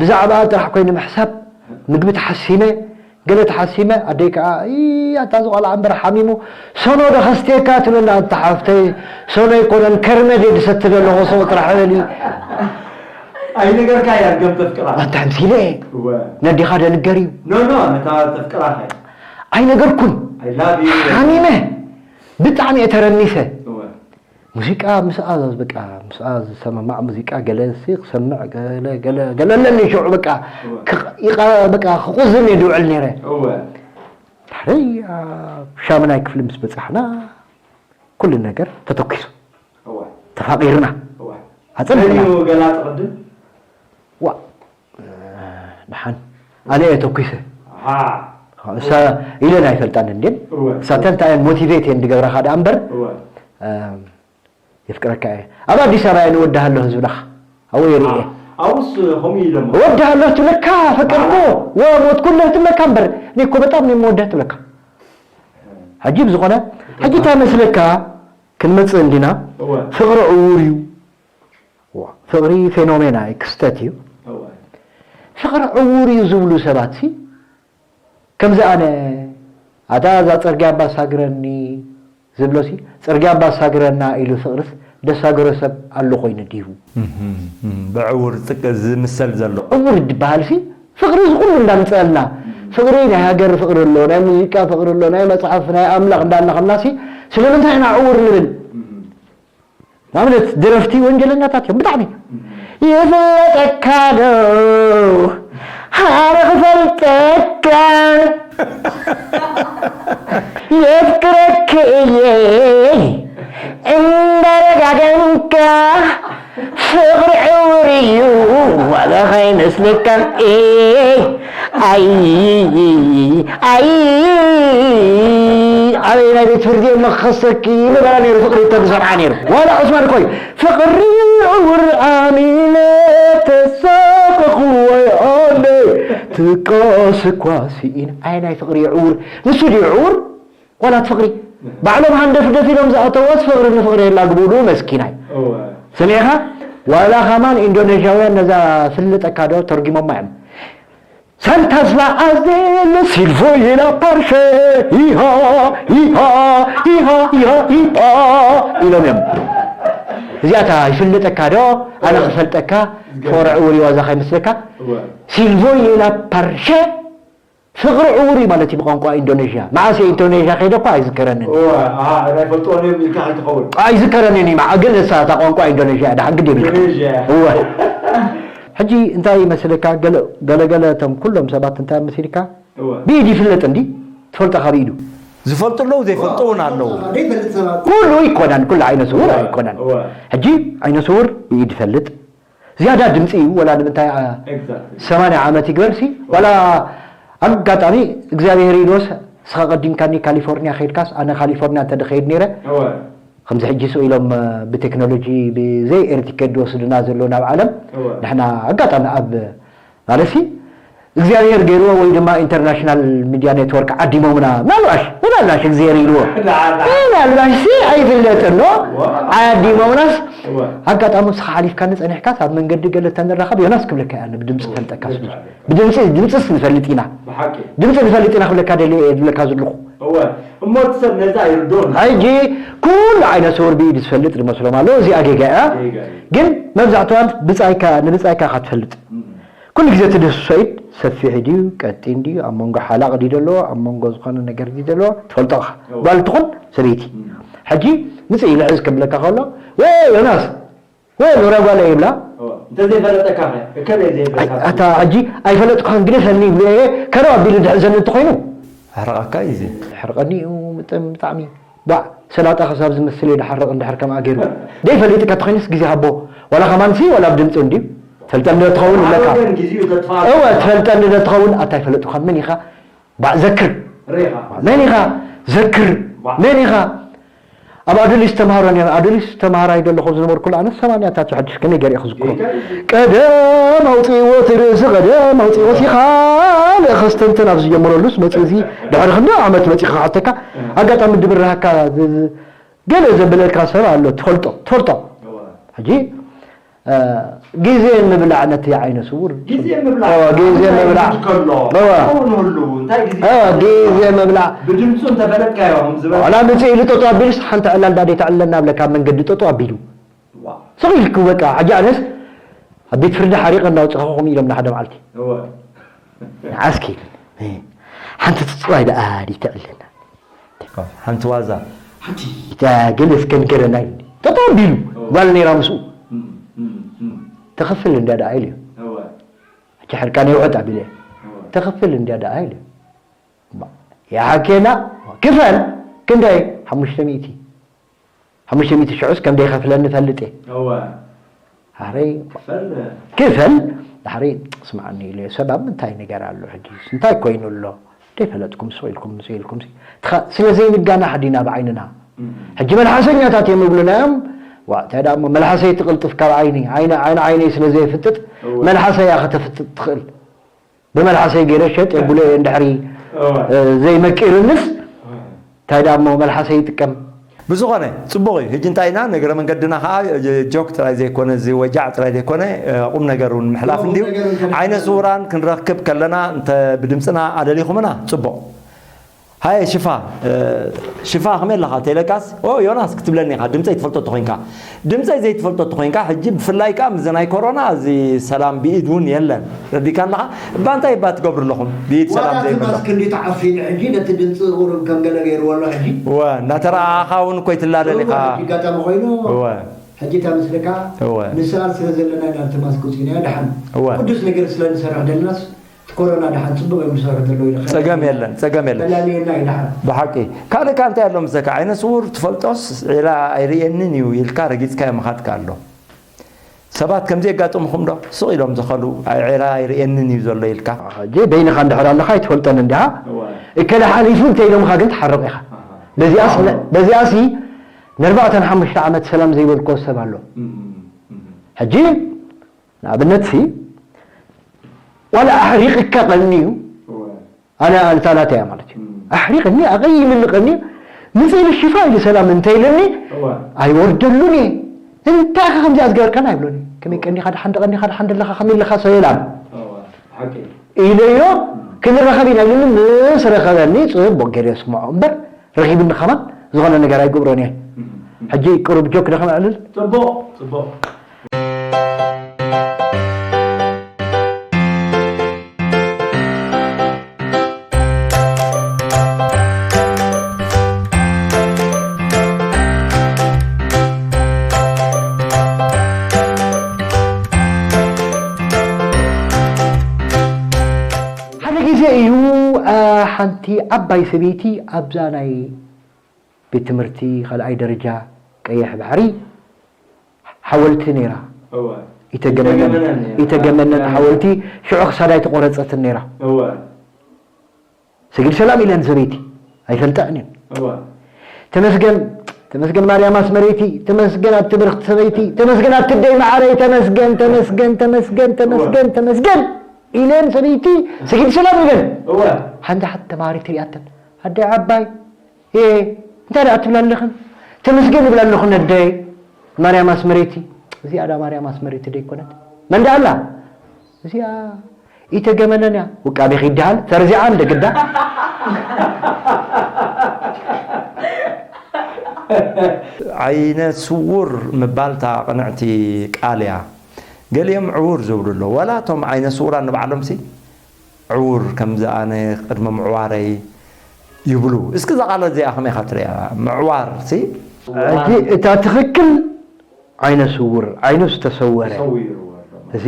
ብዛዕባኣ ጥራሕ ኮይኑ ምሕሳብ ምግቢ ተሓሲመ ገለ ተሓሲመ ኣደይ ከዓ ኣታ ዝቆልዓ እምበር ሓሚሙ ሰኖ ዶ ከስትየካ ትብለና ኣታ ሓፍተይ ሰኖ ኣይኮነን ከርመድ እየ ዝሰቲ ዘለኹ ሰው ጥራሕ በሊ ኣይነገርካ እያ ገም ተፍቅራ ኣታ ምሲለ እየ እወ ነዲኻ ደንገር እዩ ኖ ኖ ነታ ተፍቅራ ኸ ኣይነገርኩን I love you ሓሚመ ብጣዕሚ እየ ተረኒሰ እወ ሙዚቃ ምስኣ በቃ ምስኣ ዝሰማማዕ ሙዚቃ ገለ ሲ ክሰምዕ ገለ ገለ ገለ ኣለኒ ሽዑ በቃ ክቕ- ይቐ- በቃ ክቁዝም እየ ድውዕል ነይረ እወ ድሕረይ ኣብ ሻምናይ ክፍሊ ምስ በፃሕና ኩሉ ነገር ተተኪሱ እወ ተፋቂርና እወ ኣፀቢቕና እዩ ገላፂ ቅድም ዋ ደሓን ኣነ እየ ተኩሰ ሃ እሳ ኢለን ኣይፈልጣን እንድን እወ እሳተን እንታይ እየን ሞቲቬት እየን ዝገብረኻ ደኣ እምበር እወ የፍቅረካ እየ ኣብ ኣዲስ ኣበባ እየ ንወድሃለሁ ህዝብናኻ ኣብኡ ይርኢ እየ ኣውስ ከምኡ ኢሎም እወድሃለሁ ትብለካ ፈቀድኩ ወሞትኩልህ ትብለካ እምበር እኔ እኮ በጣም ነው የምወድህ ትብለካ ሕጂ ብዝኾነ ሕጂ እንታይ መስለካ ክንመፅእ እንዲና እወ ፍቕሪ ዕዉር እዩ ዋ፣ ፍቕሪ ፌኖሜና እዩ ክስተት እዩ እወ ፍቕሪ ዕዉር እዩ ዝብሉ ሰባት ሲ ከምዚ ኣነ ኣታ እዛ ፅርግያ ባሳግረኒ ዝብሎ ሲ ፅርግያ ባሳግረና ኢሉ ፍቕርስ ደሳገሮ ሰብ ኣሎ ኮይኑ ድዩ ብዕውር ጥቅ ዝምሰል ዘሎ ዕውር ዝበሃል ሲ ፍቕሪ ዝኩሉ እንዳምፀአልና ፍቕሪ ናይ ሃገር ፍቕሪ ኣሎ ናይ ሙዚቃ ፍቕሪ ኣሎ ናይ መፅሓፍ ናይ ኣምላኽ እንዳለኸልና ሲ ስለምንታይ ኢና ዕውር ንብል ንኣብነት ደረፍቲ ወንጀለኛታት እዮም ብጣዕሚ ይፍለጠካ ዶ ኣነ ክፈልጠካ የፍቅረክ እየ እንዳረጋገምካ ፍቕሪ ዕውር እዩ ዋላ ከይመስለካ ኣይ ኣይ ኣበይ ናይ ቤት ፍርዲ እዮም መክኸሰኪ ምበላ ነይሩ ፍቕሪ ተዝሰምዓ ነይሩ ዋላ ዑስማን እኮ እዩ ፍቕሪ ዕውር ኣሚነ ተሳፈኽወይ ኣለ ትቃስ እኳ ስኢን ኣይ ናይ ፍቕሪ ዕውር ንሱ ድዩ ዕውር ዋላ እቲ ፍቕሪ ባዕሎም ሃንደፍደፍ ኢሎም ዝኣተወስ ፍቕሪ ንፍቕሪ የላግብሉ መስኪናይ ሰሚዕኻ ዋላ ከማን ኢንዶኔዥያውያን ነዛ ፍልጠካ ዶ ተርጊሞማ እዮም ሳንታስ ላ ኣዜል ሲልቮ የላ ፓርሸ ኢሃ ኢሃ ኢሃ ኢሃ ኢሃ ኢሎም እዮም እዚኣታ ይፍልጠካ ዶ ኣነ ክፈልጠካ ፍቕሪ ዕውር ይዋዛ ከይመስለካ ሲልቮ የላ ፓርሸ ፍቕሪ ዕውር እዩ ማለት እዩ ብቋንቋ ኢንዶኔዥያ መዓስ እየ ኢንዶኔዥያ ከይደ እኳ ኣይዝከረንን ኣይፈልጥዎን እዮም ኢልካ ከይትኸውን ኣይዝከረንን እዩ መዓ ግን እሳ እታ ቋንቋ ኢንዶኔዥያ እያ ደሓን ግድ የብልካ ኢንዶኔዥያ እወ ሕጂ እንታይ ይመስለካ ገለ- ገለገለ እቶም ኩሎም ሰባት እንታይ መሲልካ እወ ብኢድ ይፍለጥ እንዲ ትፈልጦ ካብ ኢዱ ዝፈልጡ ኣለዉ፣ ዘይፈልጡ እውን ኣለዉ። ዘይፈልጥ ሰባት ኩሉ ይኮነን፣ ኩሉ ዓይነ ስውር ኣይኮነን። እወ። ሕጂ ዓይነ ስውር ብኢድ ይፈልጥ ዝያዳ ድምፂ እዩ። ወላ ንምንታይ ኣ- Exactly. ሰማንያ ዓመት ይግበርሲ ዋላ ኣጋጣሚ እግዚኣብሔር ኢልዎስ እስኻ ቀዲምካኒ ካሊፎርኒያ ከይድካስ ኣነ ካሊፎርኒያ እንተ ድኸይድ ነይረ እወ። ከምዚ ሕጂ ስቕ ኢሎም እ፣ ብቴክኖሎጂ ብዘይ ኤርቲኬት ዝወስድና ዘሎ ናብ ዓለም እወ። ንሕና ኣጋጣሚ ኣብ ማለት ሲ እግዚኣብሔር ገይርዎ ወይ ድማ ኢንተርናሽናል ሚድያ ኔትወርክ ዓዲሞምና ምናልባሽ ምናልባሽ እግዚኣብሔር ኢልዎ ምናልባሽ ሲ ኣይፍለጥን ዶ ዓዲሞምናስ ኣጋጣሚ ንስኻ ሓሊፍካኒ ጸኒሕካስ ኣብ መንገዲ ገለ ተንራኸብ ዮናስ ክብለካ እያ ብድምፂ ፈልጠካ ስሉ ብድምፂ ድምፅስ ንፈልጥ ኢና ብሓቂ ድምፂ ንፈልጥ ኢና ክብለካ ደልየ እየ ዝብለካ ዘለኹ እወ እሞ እቲ ሰብ ነዛ ይርዶን ሕጂ ኩሉ ዓይነት ስውር ብኢድ ዝፈልጥ ዝመስሎም ኣለዉ እዚኣ ጌጋ እያ ጌጋ እዩ። ግን መብዛሕትዋን ብፃይካ ንብፃይካ ኢኻ ትፈልጥ ኩሉ ግዜ እቲ ድህስሶ ኢድ ሰፊሕ ድዩ ቀጢን ድዩ ኣብ መንጎ ሓላቕ ድዩ ዘለዎ ኣብ መንጎ ዝኾነ ነገር ድዩ ዘለዎ ትፈልጦ ኢኻ ጓል ትኹን ሰበይቲ ሕጂ ምፅእ ኢሉ ሕዝ ክብለካ ከሎ ወ ዮናስ ወ ኖራ ጓል ይብላ እወ። እንተዘይፈለጠካ ኸ እከለ ዘይብለካ ኣታ ሕጂ ኣይፈለጥኩኻን ግደፈኒ ይብሎ እየ ከረው ኣቢሉ ድሕዘኒ እንተኾይኑ ኣሕረቐካ እዩ እዚ ሕርቐኒ እዩ ምጥም ብጣዕሚ ባዕ ሰላጣ ክሳብ ዝመስል እዩ ድሓርቕ እንድሕር ከምኣ ገይሩ ደይፈሊጥካ ተኾይኑስ ግዜ ሃቦ ዋላ ከማንሲ ዋላ ብድምፂ እንድዩ ትፈልጠኒ ዶ ትኸውን ኣለካ ወገን ግዜኡ ዘጥፋ እወ ትፈልጠኒ ዶ ትኸውን ኣታ ኣይፈለጥኩኻን መን ኢኻ ባዕ ዘክር ሬኻ መን ኢኻ ዘክር መን ኢኻ ኣብ ኣዱሊስ ተምሃሮ ነረ ኣዱሊስ ተምሃራይ ዘለኹ ዝነበርኩሉ ኣነ ሰማንያታት ሕድሽ ከመይ ገይረ ክዝክሮ ቀደም ኣውፅእዎ እቲ ርእሲ ቀደም ኣውፅእዎ እቲ ካልእ ከስተንትን ኣብ ዝጀምረሉስ መፅእ እዚ ድሕሪ ክንዲ ዓመት መፂእ ክሓተካ ኣጋጣሚ ድብርሃካ ገለ ዘብለካ ሰብ ኣሎ ትፈልጦ ትፈልጦ ሕጂ ግዜ ምብላዕ ነቲ ዓይነ ስውር ግዜ ምብላዕ ግዜ ምብላዕ ከሎ እወ። ንህሉ እንታይ ግዜ ግዜ ምብላዕ ብድምፁ እንተፈለጥካዮ ከም ዝበል ዋላ ምፅእ ኢሉ ጠጦ ኣቢሉስ ሓንቲ ዕላል ዳደ ተዕለና ብለካ ኣብ መንገዲ ጠጦ ኣቢሉ ዋ ስቕ ኢልኩ በቃ ሕጂ ኣነስ ኣብ ቤት ፍርዲ ሓሪቐ እንዳውፅኻኹ ከምኡ ኢሎም ንሓደ መዓልቲ እወ ንዓስኪ ሓንቲ ፅፅዋይ ደኣ ድተዕለና ሓንቲ ዋዛ እታ ገለ እስከ ንገረና ኢሉ ጠጠው ኣቢሉ ጓል ነይራ ምስኡ ተኸፍል እንድያ ደኣ ኢሉ እወ ሕጂ ሕርቃነይ ውሕጥ ኣቢለ ተኸፍል እንድያ ደኣ ኢሉ ይሓኬና ክፈል ክንደይ ሓሙሽተ ሚእቲ ሓሙሽተ ሚእቲ ሽዑስ ከም ደይኸፍለኒ ፈልጥ እየ እወ ሓረይ ፈል ክፈል ዳሕረይ ስምዓኒ ኢለ ሰብ ኣብ ምንታይ ነገር ኣሎ ሕጂ እንታይ ኮይኑ ኣሎ ደይፈለጥኩም ስቕ ኢልኩም ምስ ኢልኩም ስለ ዘይንጋናሕ ዲና ብዓይንና ሕጂ መልሓሰኛታት እዮም ይብሉና እዮም ዋ እንታይ ደኣ እሞ መልሓሰይ ትቕልጥፍ ካብ ዓይኒ ዓይኒ ዓይኒ ዓይነይ ስለ ዘየፍጥጥ መልሓሰይ እያ ከተፍጥጥ ትኽእል ብመልሓሰይ ገይረ ሸጥ የብሎ እየ እንድሕሪ ዘይመቂርንስ እንታይ ደኣ እሞ መልሓሰይ ይጥቀም ብዝኾነ ፅቡቕ እዩ ሕጂ እንታይ ኢና ነገረ መንገድና ከዓ ጆክ ጥራይ ዘይኮነ እዚ ወጃዕ ጥራይ ዘይኮነ ቁም ነገር እውን ምሕላፍ እንድዩ ዓይነ ስውራን ክንረክብ ከለና እንተ ብድምፅና ኣለሊኹምና ፅቡቕ ሃየ ሽፋ ሽፋ ከመይ ኣለኻ ተይለካስ ኦ ዮናስ ክትብለኒ ኢኻ ድምፀይ ትፈልጦ ተኾይንካ ድምፀይ ዘይትፈልጦ ተኾይንካ ሕጂ ብፍላይ ከዓ ምዚ ናይ ኮሮና እዚ ሰላም ብኢድ እውን የለን ረዲካ ኣለኻ እባ እንታይ እባ ትገብሩ ኣለኹም ብኢድ ሰላም ዋላ እቲ ዘይብሎ ማስክ እንዲ ተዓፊኑ ሕጂ ነቲ ድምፂ ቁሩብ ከም ገለ ገይርዎ ኣሎ ሕጂ እወ እናተረኣኻ እውን እኮ ይትላለን ኢኻ ሕጂ ኣጋጣሚ ኮይኑ እወ ሕጂ እታ ምስልካ እወ ንስኣል ስለ ዘለና ኢና ነቲ ማስክ ውፅኢናዮ ድሓን እወ ቅዱስ ነገር ስለ ንሰርሕ ዘለናስ እቲ ኮሮና ድሓን ፅቡቅ እዮም ዝሰርሑ ዘለዉ ኢለ ፀገም የለን ፀገም የለን ተላልየና እዩ ድሓን ብሓቂ ካልእ ካ እንታይ ኣሎ ምሰካ ዓይነ ስውር ትፈልጦስ ዒራ ኣይርእየንን እዩ ኢልካ ረጊፅካዮ ምኻድካ ኣሎ ሰባት ከምዚ የጋጥምኹም ዶ ስቕ ኢሎም ዝኸሉ ዒራ ኣይርእየንን እዩ ዘሎ ኢልካ ሕጂ በይንኻ እንድሕር ኣለኻ ኣይትፈልጦን እንዲኻ እወ እከለ ሓሊፉ እንተ ኢሎምኻ ግን ትሓርቕ ኢኻ በዚኣስ በዚኣሲ ንኣርባዕተን ሓሙሽተ ዓመት ሰላም ዘይበልኮ ሰብ ኣሎ ሕጂ ንኣብነት ሲ ዋላ ኣሕሪቕካ ቀንዩ ኣነ ኣንታላተያ ማለት እዩ ኣሕሪቕኒ ኣቐይምኒ ቀንዩ ምፅእ ኢሉ ሽፋ ኢሉ ሰላም እንተ ኢለኒ ኣይወርደሉን እየ እንታይ ኢኻ ከምዚኣ ዝገበርካን ኣይብሎን እዩ ከመይ ቀኒኻ ድሓን ደቐኒኻ ድሓን ደለኻ ከመይ ኣለኻ ሰላም ኢለዮ ክንራኸብ ኢና ኢሉኒ ምስ ረኸበኒ ፅቡቕ ገይረ ስምዖ እምበር ረኺብኒ ከማን ዝኾነ ነገር ኣይገብሮን እየ ሕጂ ቅሩብ ጆክ ዶ ከነዕልል ፅቡቕ ፅቡቕ ሓደ ግዜ እዩ ሓንቲ ዓባይ ሰበይቲ ኣብዛ ናይ ቤት ትምህርቲ ካልኣይ ደረጃ ቀይሕ ባሕሪ ሓወልቲ ነይራ። ኢተገመነን ሓወልቲ ሽዑ ክሳዳ ኣይተቆረፀትን ነይራ። ሰጊድ ሰላም ኢለን ሰበይቲ ኣይፈልጠዕን እየን። ተመስገን ተመስገን ማርያም ኣስመረይቲ፣ ተመስገን ኣቲ ብርኽቲ ሰበይቲ፣ ተመስገን ኣቲ ደይ መዓረይ፣ ተመስገን ተመስገን ተመስገን ተመስገን ተመስገን ኢለን ሰበይቲ ሰጊድ ሰላም ኢለን። ሓንቲ ሓንቲ ተማሃሪት ትሪኣተን ኣደይ ዓባይ እ እንታይ ደኣ ትብላ ኣለኽን? ተመስገን ይብላ ኣለኹ ነደይ ማርያም ኣስመረይቲ። እዚኣ ዳ ማርያም ኣስመረይቲ ደይኮነት? መን ደኣ ኣላ? እዚኣ ኢተገመነን እያ። ውቃቤ ይደሃል ተርዚዓን ደግዳ። ዓይነ ስውር ምባል እታ ቅንዕቲ ቃል እያ። ገሊኦም ዕውር ዝብሉ ኣለዉ። ዋላ እቶም ዓይነ ስውራን ንባዕሎም ሲ ዕውር ከምዚ ኣነ ቅድሚ ምዕዋረይ ይብሉ። እስኪ እዛ ቃል እዚኣ ከመይ ኢኻ ትሪኣ? ምዕዋር ሲ ሕጂ እታ ትኽክል ዓይነ ስውር ዓይኑ ዝተሰወረ እዚ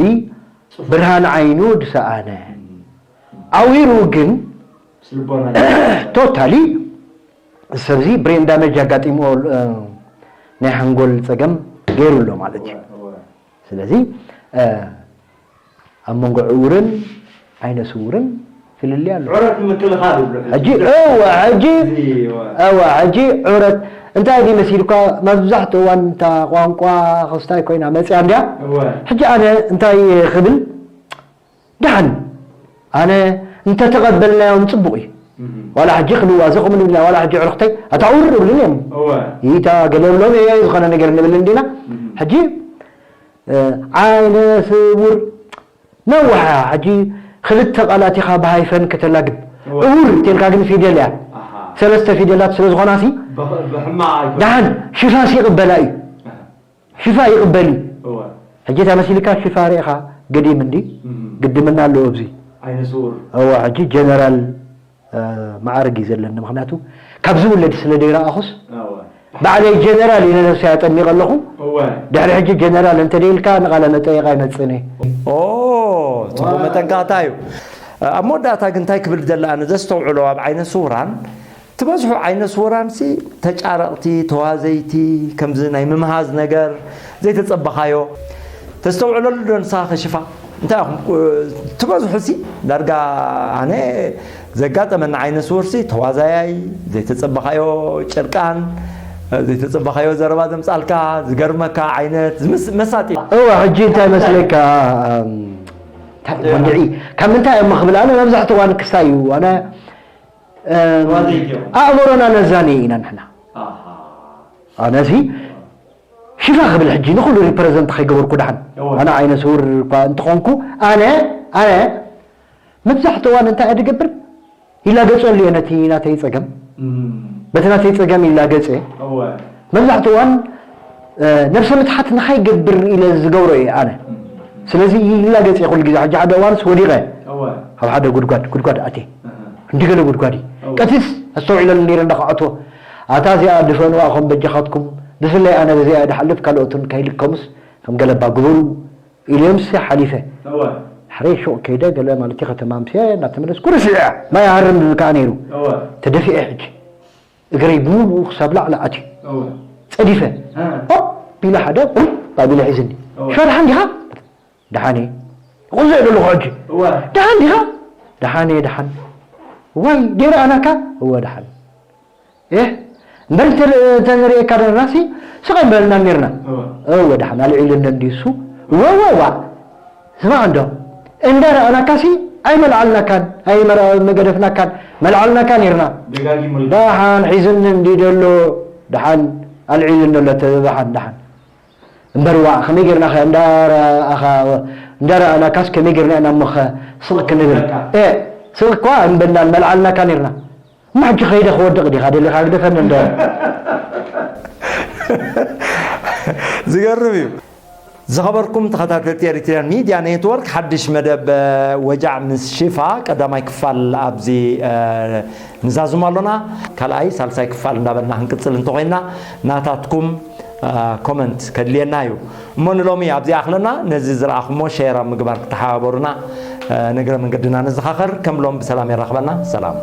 ብርሃን ዓይኑ ዝሰኣነ ዓዊሩ ግን ቶታሊ ሰብዚ ብሬን ዳመጅ ኣጋጢምዎ ናይ ሓንጎል ፀገም ገይሩ ኣሎ ማለት እዩ። ስለዚ ኣብ መንጎ ዕውርን ዓይነ ስውርን ፍልልይ ኣሎ። ዕረት ምክልኻል ይብሉ ሕጂ። ሕጂ እወ ሕጂ እዚ እወ። እወ ሕጂ ዕረት እንታይ ድዩ መሲልኳ መብዛሕትኡ እዋን እታ ቋንቋ ክስታይ ኮይና መፅያ እንድያ። እወ። ሕጂ ኣነ እንታይ ክብል ደሓን ኣነ እንተተቐበልናዮም ፅቡቕ እዩ። እም። ዋላ ሕጂ ክንዋዘ ከምኡ ንብልና ዋላ ሕጂ ዕርኽተይ ኣታ ዕውር ይብሉን እዮም። እወ። ይታ ገለ ብሎም እየ ዝኾነ ነገር ንብል እንዲና። እም። ሕጂ ዓይነ ስውር ነዋሓ ሕጂ ክልተ ቃላት ኢኻ ብሃይፈን ከተላግብ እውር ቴልካ ግን ፊደል እያ ሰለስተ ፊደላት ስለ ዝኾናሲ ደሓን ሽፋስ ይቕበላ እዩ ሽፋ ይቕበል እዩ ሕጂ እታ መሲልካ ሽፋ ርኢኻ ገዲም እንዲ ግድምና ኣለዎ ኣብዚ እዋ ሕጂ ጀነራል መዓርግ እዩ ዘለኒ ምክንያቱ ካብ ዝውለድ ስለ ደይረኣኹስ ባዕለይ ጀነራል ኢለ ነብሰይ ኣጠሚቐ ኣለኹ ድሕሪ ሕጂ ጀነራል እንተደይልካ ንቓለ መጠየቕ ኣይመፅእን እየ ጽቡቅ መጠንቀቕታ እዩ ኣብ መወዳእታ ግን እንታይ ክብል ደለ ኣነ ዘስተውዕሎ ኣብ ዓይነ ስውራን ትበዝሑ ዓይነ ስውራን ሲ ተጫረቕቲ ተዋዘይቲ ከምዚ ናይ ምምሃዝ ነገር ዘይተፀበኻዮ ተስተውዕለሉ ዶ ንስኻ ከሽፋ እንታይ ኢኹም ትበዝሑ ሲ ዳርጋ ኣነ ዘጋጠመና ዓይነ ስውር ሲ ተዋዛያይ ዘይተፀበኻዮ ጭርቃን ዘይተፀበኻዮ ዘረባ ዘምፃልካ ዝገርመካ ዓይነት ዝምስ- መሳጢ እወ ሕጂ እንታይ መስለካ እንታይ ወንድዒ ካብ ምንታይ እዮም ክብል ኣነ መብዛሕትኡ እዋን ክሳይ እዩ ኣነ ኣእምሮና ነዛኒ ኢና ንሕና ኣነሲ ሽፋ ክብል ሕጂ ንኩሉ ሪፕረዘንት ከይገበርኩ ደሓን ኣነ ዓይነ ስውር እኳ እንትኾንኩ ኣነ ኣነ መብዛሕትኡ እዋን እንታይ እየ ዝገብር ይላገፀሉ እየ ነቲ ናተይ ፀገም በቲ ናተይ ፀገም ይላገፀ መብዛሕትኡ እዋን ነብሰ ምትሓት ንኸይገብር ኢለ ዝገብሮ እየ ኣነ ስለዚ ይላገፅ እየ ኩሉ ግዜ ሕጂ ሓደ እዋንስ ወዲቐ ኣብ ሓደ ጉድጓድ ጉድጓድ ኣትየ እንዲ ገለ ጉድጓድ እዩ ቀትስ ኣስተውዒለሉ ነይረ እንዳኸዓትዎ ኣታ እዚኣ ድፈንዋ ኹም በጃኻትኩም ብፍላይ ኣነ በዚኣ እየ ድሓልፍ ካልኦት እውን ከይልከሙስ ከም ገለባ ግበሩ ኢለዮምሲ ሓሊፈ እወ። ድሕረይ ሹቕ ከይደ ገለ ማለት ከተማ ኣምስየ እናተመለስኩ ርሲዐያ ማይ ሃርም ዝብል ከዓ ነይሩ እወ። ተደፊዐ ሕጂ እግረይ ብምሉኡ ክሳብ ላዕሊ ኣትዩ እወ። ፀዲፈ ሃ። ኦፕ ኢለ ሓደ ቁሩብ ኣቢለ ሒዝኒ እወ። ሸድሓን ዲኻ ደሓን እየ ይቑዘእ ዘለኹ ሕጂ እወ። ደሓን ዲኻ ደሓን እየ ደሓን ዋይ ደይረኣናካ እወ ደሓን እህ እምበር እንተ- እንተንርእየካ ነርና ሲ ስቕ ኣይምበልናን ነርና እወ። እወ ደሓን ኣልዒሉኒ እንዲሱ እወ እወ እዋ ስማዕ እንዶ እንዳ ረኣናካ ሲ ኣይመልዓልናካን ኣይመገደፍናካን መልዓልናካ ነርና ደጋጊሙ ደሓን ሒዝኒ እንዲ ደሎ ደሓን ኣልዒሉኒ ኣሎ ተበባሓን ደሓን እምበር ዋእ ከመይ ጌርና ኸ እንዳረኣኻ እንዳረኣናካስ ከመይ ጌርና ኢና እሞ ኸ ስቕ ክንብል እ ስቕ እኳ ኣይምበልናን መልዓልናካ ኔርና እሞ ሕጂ ኸይደ ክወድቕ ዲኻ ደሊኻ ግደፈኒ እንዶ ዝገርም እዩ ዝኸበርኩም ተኸታተልቲ ኤሪትሪያን ሚድያ ኔትወርክ ሓድሽ መደብ ወጃዕ ምስ ሽፋ ቀዳማይ ክፋል ኣብዚ ንዛዝም ኣሎና ካልኣይ ሳልሳይ ክፋል እንዳበልና ክንቅፅል እንተኮይንና ናታትኩም ኮመንት ከድልየና እዩ እሞ ንሎሚ ኣብዚኣ ክለና ነዚ ዝረኣኹሞ ሸር ኣብ ምግባር ክተሓባበሩና ንግረ መንገድና ንዘኻኸር ከም ሎም ብሰላም የራኽበና ሰላም